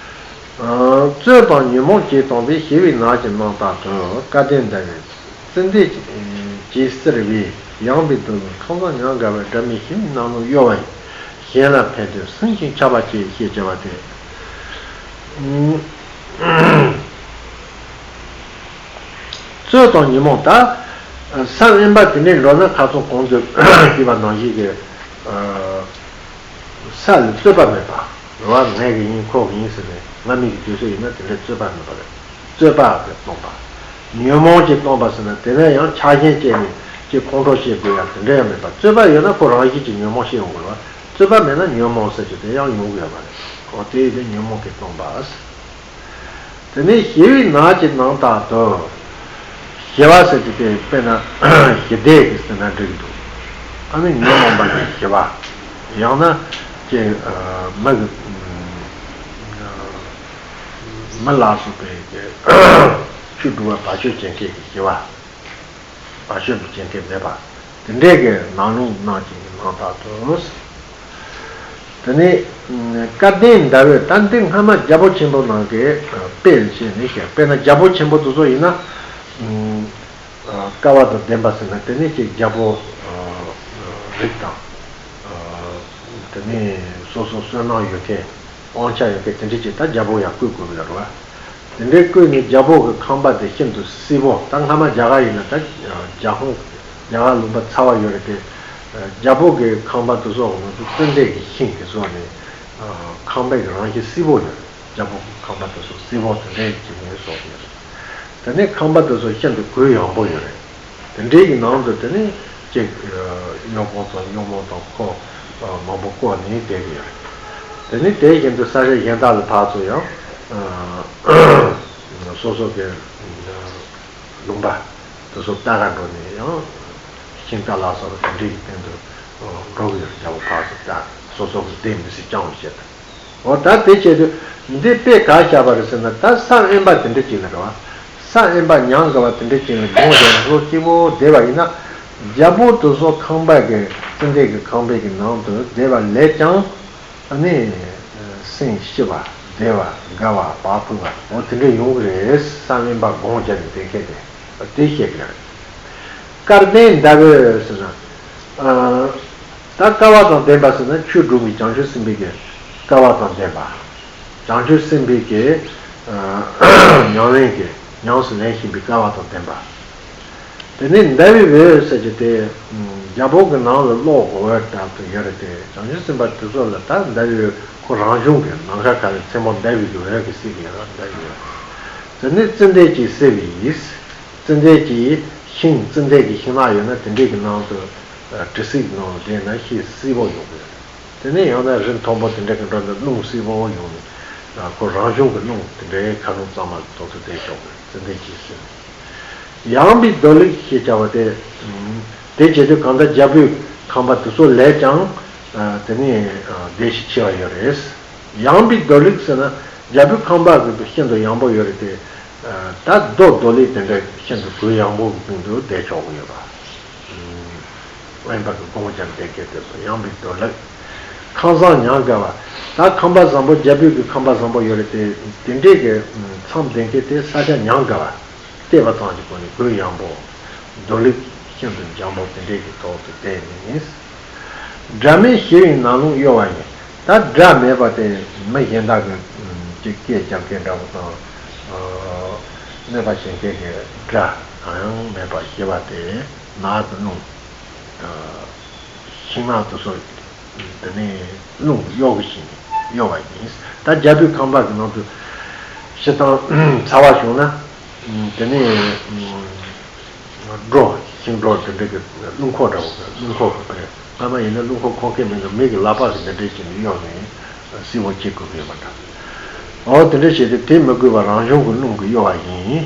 རྩོད་དང་ཉོན་མོངས་ཀྱིས་སྟོང་པའི་ཞི་བའི་ནགས་ཀྱི་ནང་དག་ཏུ། སྐལ་ལྡན་ཟླ་བའི་ཙན་དན་གྱིས་གསེར་བའི་ཡངས་པའི་གདུང་བས། ཁང་བཟང་ཉམས་དགའ་བའི་སྒྲ་མེད་ཞི་བའི་ནང་ལ་གཡོ་བ་ཡི། གཞན་ལ་ཕན་དོན་སེམས་ཤིང་ཆགས་པ་སྐྱེ་ཞེས་བྱ་བ་སྟེ། རྩོད་དང་ཉོན་མོངས་ད། ས་དབེན་པ་དེ་ནས་འགྲོ་ན་ཁ་སང་གོང་དུ་ཞུས་པ་ནང་བཞིན་གྱི། ས་ལ་རྩོད་པ་མེད་པ། རེད་བ། ངའི་གི་ཡིན་ཁོ་གི་ཡིན་ཟེར་ནས་ང་མི་གི་དུས་ཚོད་ཡིན་ན་དེ་འདྲའི་རྩོད་པ་མེད་པ་རེད། རྩོད་པ་དེ་སྟོང་པ། ཉོན་མོངས་ཀྱིས་སྟོང་པ་ཟེར་ན་དེ་ནས་ཡང་ཆགས་ཞེན་སྐྱེས་ནས་ཀྱི་ཁོང་ཁྲོ་སྐྱེ་དགོས་ཡ་དེ་འདྲ་ཡང་མེད་པ། རྩོད་པ་ཡོད་ན་ཁོ་རང་བཞིན་གྱིས་ཉོན་མོངས་སྐྱེ་ཡོང་གི་རེད་བ། རྩོད་པ་མེད་ན་ཉོན་མོངས་ཟེར་གྱི་དེ་ཡང་ཡོང་གི་ཡོད་མ་རེད། འོ་དེ་ཡིན་དུས་ཉོན་མོངས་ཀྱིས་སྟོང་པ། དེ་ནས་ཞི་བའི་ནགས་ཀྱི་ནང་དག་ཏུ། ཞི་བ་ཟེར་གྱི་དེ་དཔེར་ན་ཞི་བདེ་གི་ཟེར་ན་འགྲིག་གི་འདུག་ཨ་ནི་ཉོན་མོངས་པ་གི་ཞི་བ། ཡང་ན་ཀྱི་མི་གི་མི་ལ་སོགས་པའི་གི་ཆོས་སྒྲུབ་པ་བ་ཅོལ་བྱེད་མཁན་གྱི་ཞི་བ། བ་ཅོལ་དུ་བྱེད་མཁན་མེད་པ། དེ་འདྲའི་གི་ནང་ལུང་གནང་ཞིང་གི་ནང་དག་ཏུ། དེ་ནས་སྐལ་ལྡན་ཟླ་བའི། ད་འདི་སྔ་མ་རྒྱལ་པོ་ཆེན་པོ་ནང་གི་དཔེ་བྱས་ནས་བཤད། དཔེར་ན་རྒྱལ་པོ་ཆེན་པོ་དེ་ཚོ་ཡིན་ན། སྐལ་བ་དང་ལྡན་པ་ཟེར་ན་དེ་ནས་ཀྱི་རྒྱལ་པོ་རིགས་དང་། དེ་ནས་སོ་སོ་བསོད་ནམས་ཡོད་མཁན། དབང་ཆ་ཡོད་མཁན་དེ་འདྲས་ཀྱིས་ད་རྒྱལ་པོ་ཡང་བསྐོས་དགོས་ཀྱི་རེད་བ། དེ་འདྲས་བསྐོས་ནས་རྒྱལ་པོ་གི་ཁང་པ་དེ་ཤིན་ཏུ་བསིལ་པོ། ད་སྔ་མ་རྒྱ་གར་ཡིན་ན་ད་རྒྱ་ཁོངས་རྒྱ་གར་ལུང་པ་ཚ་བ་ཡོད་རེད་དེ། རྒྱལ་པོ་གི་ཁང་པ་དེ་ཚོ་ནང་དུ་ཙན་དན་གྱི་ཤིང་གི་བཟོ་ནས་ཁང་པའི་གི་རང་བཞིན་བསིལ་པོ་ཡོད་རེད། རྒྱལ་པོ་གི་ཁང་པ་དེ་ཚོ་བསིལ་པོ་དེ་འདྲས་ཀྱི་ངོས་བཟོ་ཡོད་རེད། དེ་ནས་ཁང་པ་དེ་ཚོ་ཤིན་ཏུ་གུས་ཡངས་པོ་ཡོད་རེད། དེ་འདྲའི་གི་ནང་དུ་དེ་ནས་ཅིག་གཡོག་པོ་དང་གཡོག་མོ་དང་ཁོ་མང་པོ་བསྐོས་ནས་བསྡད་ཀྱི་ཡོད་རེད། དེ་ནས་དེ་བཞིན་དུ་ས་ཆ་གཞན་དག་ལ་ཕར་ཚུར་ཡང་སོ་སོ་གི་ལུང་པ་དེ་ཚོ་ལྟ་ག་འགྲོ་ནས་ཡང་ཤིང་རྟ་ལ་སོགས་པ་དེ་འདྲའི་གི་སྟེང་དུ་ འགྲོ་གི་ཡོད་རེད། རྒྱལ་པོ་ཕར་ཚུར་ད་སོ་སོ་གི་སྡེ་མི་སྲིད་རྐྱང་བ་བྱེད་དང་། འོ་ད་དེ་བྱེད་དུས་འདི་དཔེ་ག་བཞག་པ་རེད་ཟེར་ན། ད་ས་དབེན་པ་དེ་འདྲ་ཅིག་ལ་རེད་བ། ས་དབེན་པ་ཉམས་དགའ་བ་དེ་འདྲ་ཅིག་ལ་དགོངས་བཞག་ནས་ལོ་གཅིག་པོ་བསྡད་པ་ཡིན་ན། རྒྱལ་པོ་དེ་ཚོ་ཁང་པ་གི་ཙན་དན་གྱི་ཁང་པའི་གི་ནང་དུ་བསྡད་པ་ལས་ཀྱང་། ཨ་ནི་སེམས་ཞི་བ་བདེ་བ་དགའ་བ་བག་ཕེབས་པ་འོ་དེ་འདྲ་ཡོང་གི་རེད། ས་དབེན་པ་དགོངས་བཞག་ནས་བསྡད་མཁན་དེ་དེ་བཤད་ཀྱི་རེད། སྐལ་ལྡན་ཟླ་འོད་ཟེར་ན། ཨ་ད་སྐལ་བ་དང་ལྡན་པ་ཟེར་ན་ཆོས་སྒྲུབ་པའི་བྱང་ཆུབ་སེམས་དཔའི་གི་སྐལ་བ་དང་ལྡན་པ། བྱང་ཆུབ་སེམས་དཔའི་གི་ཨ་ཉམས་ལེན་གྱི་ཉམས་སུ་ལེན་བཞིན་པའི་སྐལ་བ་དང་ལྡན་པ། དེ་ནས་ཟླ་འོད་ཟེར་གྱི་དེ་རྒྱལ་པོ་གི་ནང་ལ་གློག་འོད་ལྟར་དུ་ཡོད་རེད་དེ། བྱང་ཆུབ་སེམས་དཔའ་དེ་ཚོ་ལ་ད་ཟླ་འོད་ཁོ་རང་བྱུང་གི་ནམ་མཁའ་ག་ལེར་མཚན་མོ་ཟླ་འོད་ཀྱི་འོད་ཀྱིས་བསིལ་གྱི་ཡོད་རེད། ཟླ་འོད་དེ་ནས་ཙན་དན་གྱིས་བསིལ་བའི་ཡིས། ཙན་དན་གྱི་ཤིང་། ཙན་དན་གྱི་ཤིང་ནགས་ཡོད་ན་དེ་འདྲས་ཀྱི་ནང་དུ་དྲི་ཟའི་ནང་ལ་བསྡད་ན་ཤིང་བསིལ་པོ་ཡོང་གི་རེད། དེ་ནས་ཡང་ན་རི་མཐོན་པོ་དེ་འདྲ་གི་འགྲོ་ན་རླུང་བསིལ་པོ་ཡོང་ནས་ཁོ་རང་བྱུང་གི་རླུང་དེ་འདྲའི་ཁ་རླུང་གཙང་མ་ཐོག་ཏུ་བསྡད་ཆོག་གི། ཙན་དན་གྱིས་ཟེར་ནས། ཡངས་པའི་རྡོ་ལེགས་ཞེས་བྱ་བ་སྟེ། དེ་བྱེད་དུས་གང་ལྟར་རྒྱལ་པོའི་ཁང་པ་དེ་ཚོ་ལས་ཀྱང་དེ་ནས་བདེ་ཞིང་ཆེ་བ་ཡོད་རེད། ཡངས་པའི་རྡོ་ལེགས་ཟེར་ན་རྒྱལ་པོའི་ཁང་པ་གི་ཤིན་ཏུ་ཡངས་པོ་ཡོད་རེད་དེ། ད་རྡོ་རྡོ་ལེགས་དེ་འདྲ་ཤིན་ཏུ་གུ་ཡངས་པོ་གི་སྟེང་དུ་བསྡད་ཆོག་གི་ཡོད་པ། དབེན་པ་གི་དགོངས་བཞག་བསྡད་མཁན་དེ་ཚོ་ཡངས་པའི་རྡོ་ལེགས། ཁང་བཟང་ཉམས་དགའ་བ། ད་ཁང་པ་བཟང་པོ་རྒྱལ་པོའི་གི་ཁང་པ་བཟང་པོ་ཡོད་རེད་དེ། དེ་འདྲས་ཀྱི་མཚམས་བསྡད་མཁན་དེ་ས་ཆ་ཉམས་དགའ་བ། བལྟས་པ་ཙམ་གྱི་སྒོ་ནས་གུ་ཡངས་པོ། རྡོ་ལེགས་ཤིན་ཏུ་འཇམ་པོ་དེ་འདྲས་ཀྱི་ཐོག་ཏུ་བསྡད་ནས། དགྲ་མེད་ཞི་བའི་ནགས་ཀླུང་གཡོ་བ་ཡིན། ད་དགྲ་མེད་པ་དེ་མི་གཞན་དག་གི་ཅིག་སྐད་རྒྱག་མཁན་འདྲ་པོ་དང་། གནོད་པ་བྱེད་མཁན་གྱི་དགྲ་གང་ཡང་མེད་པར་ཞི་བ་དེ་ནགས་ཀྱི་ཀླུང་། ཤིང་ནགས་དེ་ཚོ་དེ་ནས་རླུང་གིས་གཡོ་གི་ཞིང་གཡོ་བ་ཡིན། ད་རྒྱལ་པོའི་ཁང་པ་གི་ནང་དུ་སྤྱིར་བཏང་ཚ་བ་བྱུང་ན། དེ་ནས་སྒྲོ། ཤིང་སྒྲོ་དེ་འདྲ་གི་རླུང་ཁོག་འདྲ་བོ་གི་རླུང་ཁོག་གི་པས། སྔ་མ་ཡིན་ན་རླུང་ཁོག་ཁོག་མཁན་མིན་ན་མི་གི་ལག་པ་གི་འདི་འདྲས་བྱས་ནས་གཡོ་ནས་བསིལ་བོ་བྱེད་དགོས་ཀྱི་ཡོད་པ་འདྲ། འོ་དེ་འདྲ་བྱས་ཏེ་དེ་མི་དགོས་པར་རང་བྱུང་གི་རླུང་གིས་གཡོ་བ་ཡིན།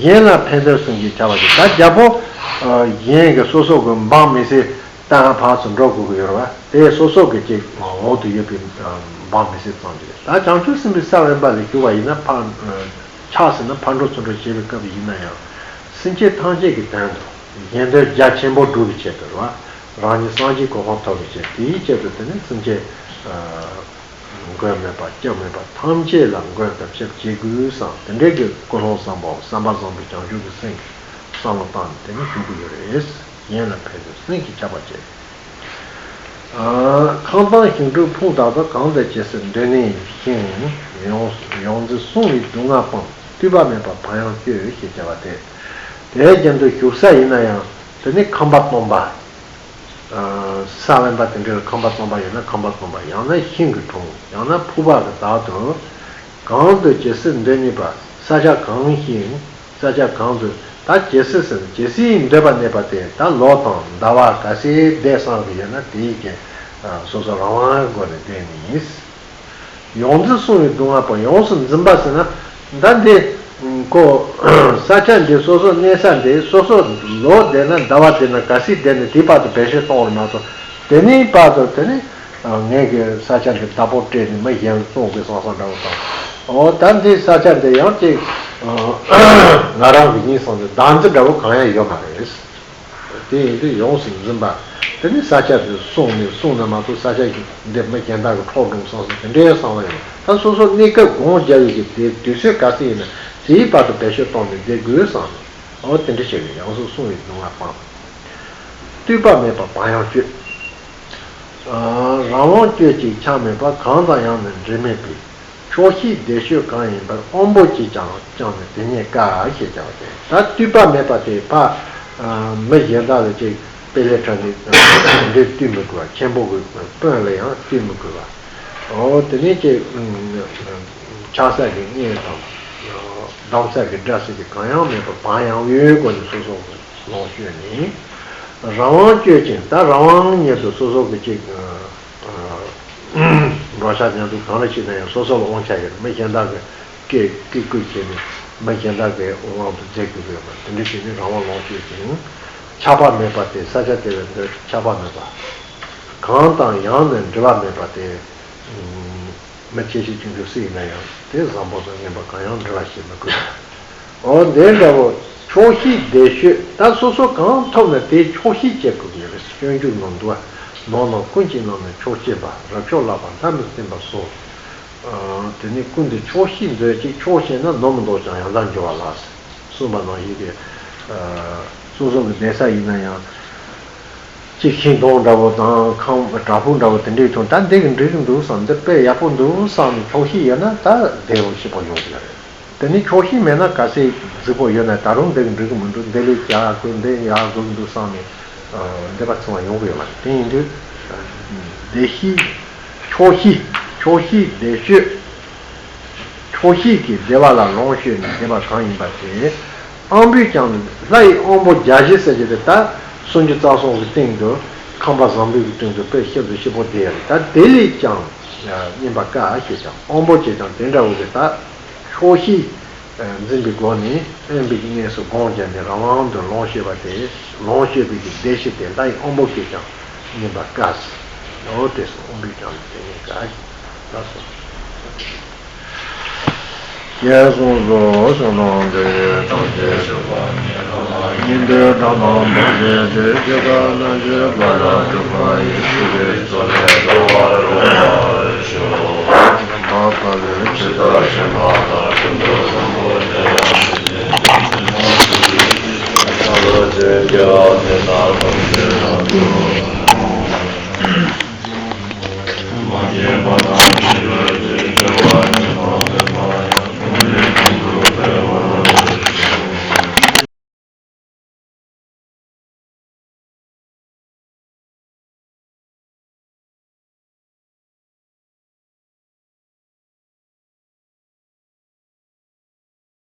གཞན་ལ་ཕན་འདོད་གསུམ་གྱིས་ཁྱབ་པ་ཞིག་ད་རྒྱལ་པོ་གཞན་གྱི་སོ་སོ་གི་འབངས་མི་སེར་ལྟ་ག་ཕར་ཚུར་འགྲོ་དགོས་ཀྱི་ཡོད་རེད་བ། དེ་སོ་སོ་གི་ཅིག་འོག་ཏུ་ཡོད་པའི་འབངས་མི་སེར་ཙམ་ཞིག་ད་བྱང་ཆུབ་སེམས་དཔའི་ས་དབེན་པ་ལ་བཞུགས་པ་ཡིན་ན། ཕར་ཆགས་ཟིན་ན་ཕར་འགྲོ་ཚུར་འགྲོ་བྱེད་པའི་སྐབས་ཡིན་ན་ཡང་། སེམས་ཅན་ཐམས་ཅད་ཀྱི་དོན་དུ་གཞན་དོན་རྒྱ་ཆེན་པོ་སྒྲུབ་པའི་ཆེད་དུ་རེད་བ། རང་ཉིད་སངས་རྒྱས་གོ་འཕང་ཐོབ་པའི་ཆེད་དུ། དེའི་ཆེད་དུ་དེ་ནི་སེམས་ཅན་མགོན་མེད་པ་སྐྱབས་མེད་པ་ཐམས་ཅད་ལ་མགོན་དང་ཞབས་བྱེད་དགོས་བསམ། དེ་འདྲའི་གི་ཀུན་སློང་བཟང་པོ་བསམ་པ་བཟང་པོའི་བྱང་ཆུབ་ཀྱི་སེམས་ཀྱི་བསམ་བློ་བཏང་ནས་དེ་ནི་བཞུགས་ཀྱི་ཡོད་རེད། གཞན་ལ་ཕན་ཚུན་སེམས་ཀྱི་ཁྱབ་པ་བྱེད། ཁང་བཟང་ཞིང་དྲུག་ཕུང་དག་པ། གང་དུ་ཇི་སྲིད་འདོད་ནུས་ཤིང་། ཡོངས་ཡོངས་འཛིན་བསྲུང་བའི་སྡུག་བསྔལ་སྤངས། ལྟོས་པ་མེད་པར་བག་ཡངས་སྤྱོད་ཞེས་བྱ་བ་སྟེ། དེའི་རྒྱན་དུ་བཞུགས་ས་ཡིན་ན་ཡང་དེ་ནི་ཁང་པ་སྟོང་པ། ས་དབེན་པ་དེ་འདྲའི་ཁང་པ་སྟོང་པ་ཡོད་ན་ཁང་པ་སྟོང་པ། ཡང་ན་ཤིང་གི་དྲུང་། ཡང་ན་ཕུག་པ་གི་བདག་ཏུ། གང་དུ་ཇི་སྲིད་འདོད་ནུས་པ། ས་ཆ་གང་ཞིག་ས་ཆ་གང་དུ། ད་ཇི་སྲིད་ཟེར་ན་ཇི་སྲིད་འདོད་པ་གནས་པ་དེ་ད་ལོ་དང་ཟླ་བ་ག་ཚོད་འདས་སོང་གི་ཡོད་ན་དེའི་རྐྱེན་སོ་སོ་རང་དབང་གི་སྒོ་ནས་བསྡད་ནས་ཡིན། ཡོངས་འཛིན་བསྲུང་བའི་སྡུག་བསྔལ་སྤངས། ཡོངས་སུ་འཛིན་པ་ཟེར་ན་ད་འདི་ཁོ་ས་ཆ་འདི་སོ་སོ་གནས་ས་འདི་སོ་སོ་ལོ་བསྡད་ན་ཟླ་བ་བསྡད་ན་ག་ཚོད་བསྡད་ན་དེའི་བར་དུ་བེད་སྤྱོད་གཏོང་བ་མ་གཏོགས་དེ་ནས་བར་དུ་དེ་ནས། ངས་ཀྱི་ས་ཆ་འདི་བདག་པོ་སྤྲད་ནས་མི་གཞན་ལ་བཙོང་དགོས་བསམ་བསམ་འདྲ་བོ་དང་། འོ་ད་འདི་ས་ཆ་འདི་ཡང་ཅིག་ང་རང་གི་ཡིན་བསམ་ནས་བདག་འཛིན་འདྲ་བོ་གང་ཡང་ཡོད་མ་རེད། དེ་ཡིན་དུས་ཡོངས་སུ་འཛིན་པ། དེ་ནི་ས་ཆ་འདི་བསྲུང་ནས་བསྲུང་ན་མ་གཏོགས་ས་ཆ་འདི་མི་གཞན་དག་གིས་འཕྲོག་འགྲོ་བསམ་བསམ་དེ་འདྲའི་བསམ་བློ་ཡོད། ད་སོ་སོ་གནས་སྐབས་གང་རྒྱབ་ཡོད་ཀྱི་དེ་དུས་ཚོད་ག་ཚོད་ཡིན་ན་དེའི་བར་དུ་བེད་སྤྱོད་གཏོང་ནས་བསྡད་དགོས་བསམ་ནས། འོ་དེ་འདྲ་བྱས་ནས་ཡོངས་སུ་བསྲུང་བའི་སྡུག་བསྔལ་སྤངས། ལྟོས་པ་མེད་པར་བག་ཡངས་སྤྱོད། རང་དབང་སྤྱོད་ཅིང་ཆགས་མེད་པར། གང་དང་ཡང་ནི་འབྲལ་མེད་པའི། ཆོག་ཤེས་བདེ་སྤྱོད་གང་ཡིན་པར། དབང་པོ་གཅིག་ཀྱང་བཅངས་ནས་དེ་ཉིད་དཀའ། ཞེས་བྱ་བ་སྟེ། ད་ལྟོས་པ་མེད་པ་དེ་ཕ། མི་གཞན་དག་ལ་ཅིག་དཔེ་ལས་འཕྲད་ནས་དེ་འདྲའི་ལྟོས་མི་དགོས་པ། ཆེན་པོ་གི་དཔོན་ལ་ཡང་ལྟོས་མི་དགོས་པ། འོ་དེ་ནས་ཅིག་ཆགས་ས་གི་གནས་དང་། སྡང་ས་གི་དགྲ་ཟེར་གྱི་གང་ཡང་མེད་པར་བག་ཡངས་པའི་སྒོ་ནས་སོ་སོ་གི་ལོངས་སྤྱོད་ནས། རང་དབང་སྤྱོད་ཅིང་། ད་རང་དབང་ཉིད་དུ་སོ་སོ་གི་ཅིག་འགྲོ་འཆག་ཉལ་འདུག་གང་ལ་ཅིག་ན་ཡང་སོ་སོ་ལ་དབང་ཆ་ཡོད། མི་གཞན་དག་གི་སྐད་སྐད་བསྐུལ་བྱས་ནས་མི་གཞན་དག་གི་དབང་དུ་མཛད་དགོས་ཀྱི་ཡོད་མ་རེད། དེ་འདྲ་བྱས་ནས་རང་དབང་ལོངས་སྤྱོད་ཅིང་། ཁྱབ་པ་མེད་པ་དེ་ས་ཆ་དེ་བས་འདོད་ཁྱབ་པ་མེད་པ། གང་དང་ཡང་ནི་འབྲེལ་བ་མེད་པ་དེ། མི་ཁྱད་ཤེས་ཀྱི་འདུག་སྲིད་ཡིན་ན་ཡང་དེ་བཟང་པོ་དང་ངན་པ་གང་ཡང་འབྲེལ་བ་བྱེད་མི་དགོས། འོ་འདི་འདྲ་བོ་ཆོག་ཤེས་བདེ་ཤོས་ད་སོ་སོ་གང་ཐོབ་ན་དེ་ཆོག་ཤེས་བྱེད་དགོས་ཀྱི་རེད། སྤྱོད་འཇུག་ནང་འདུག་བ། ནོར་རྣམས་ཀུན་གྱི་ནང་ནས་ཆོག་ཤེས་པ་རབ་མཆོག་ལག་པ་ལྷ་མིར་བསྟིམ་པ་སོགས། དེ་ནི་ཀུན་ཏུ་ཆོག་ཤེས་མཛོད་ཅིག་ཆོག་ཤེས་ན་ནོར་མི་འདོགས་ཀྱང་ཡང་དག་འགྱུར་བ་ལགས། གསུངས་པ་ནང་བཞིན་གྱི། སོ་སོ་གི་བསྡད་ས་ཡིན་ན་ཡང་། གཅིག་ཤིང་སྡོང་འདྲ་བོ་དང་ཁང་བྲག་ཕུག་འདྲ་བོ་དེ་འདྲའི་དོན་ད་འདི་གི་འགྲིག་གི་འདུག་བསམ་འདི་དཔེ་ཡག་པོ་འདུག་བསམ་ནས་ཆོག་ཤེས་ཡོད་ན་ད་བདེ་བོ་ཞིག་པོ་ཡོང་གི་རེད། དེ་ནི་ཆོག་ཤེས་མེད་ན་ག་ཚད་རྫིག་པོ་ཡོད་ན་ད་རུང་འདི་གི་འགྲིག་གི་མི་འདུག་འདི་ལས་ཀྱག་དགོས་འདི་ཡག་དགོས་འདུག་བསམ་ནས་འདི་པ་ཚང་བ་ཡོང་གི་ཡོད་མ་རེད། དེ་ཡིན་དུས་བདེ་ཤེས་ཆོག་ཤེས་ཆོག་ཤེས་བདེ་ཤོས། ཆོག་ཤེས་ཀྱི་བདེ་བ་ལ་ལོངས་སྤྱོད་ནས་བདེ་བ་གང་ཡིན་པ་དེ། དབང་པོས་ཀྱང་ལྷ་ཡི་དབང་པོ་བརྒྱ་བཞི་ཟེར་གྱི་དེ་ད་སུམ་ཅུ་རྩ་གསུམ་གྱི་སྟེང་དུ་ཁང་པ་བཟང་པོའི་གི་སྟེང་དུ་དཔེ་ཤིན་ཏུ་ཞིབ་པོ་བསྡད་ཡོད་རེད། ད་དེ་ལས་ཀྱང་སྙན་པ་དཀའ་ཞེས་ཀྱང་དབང་པོ་ཅེས་ཀྱང་དེ་འདྲ་བོ་གི་ད་ཆོག་ཤེས་འཛིན་པའི་སྒོ་ནས་དབེན་པའི་གི་གནས་སུ་སྒོམ་བརྒྱབ་ནས་རང་དབང་དུ་ལོངས་སྤྱོད་པ་དེ་ལོངས་སྤྱོད་པའི་གི་བདེ་ཤེས་དེ་ལྷ་ཡི་དབང་པོ་གིས་ཀྱང་སྙན་པ་དཀའ་ཟེར། འོ་དེ་སོ་དབང་པོས་ཀྱང་དེ་ནས་དཀའ་ཞེས་ད་གསུངས། ཞེས་གསུངས་སོ། གསུངས་ནོ་འདི་ཐམས་ཅད་གཉིས་འདོད་དགྲ་དང་ཐམས་ཅད་བྲལ། ཇི་ལྟར་སྣང་བྱེད་པ་ལ་སྤྲུལ་པ་ཡི། ཐུགས་ཀྱི་མཚོ་ལས་རྒྱལ་བར་འོང་བར་ཤོག་ཕྱི་དང་ཕྱི་མ་དང་ཀུན་ཏུ་བཟང་པོ་དེ་ཡང་དེ་བཞིན་གཤེགས་པ་ཆེན་པོ་ཆོས་ཀྱི་རྒྱལ་བ་དེ་དག་ཐམས་ཅད་རབ་ཏུ། མ་སྐྱེས་པ་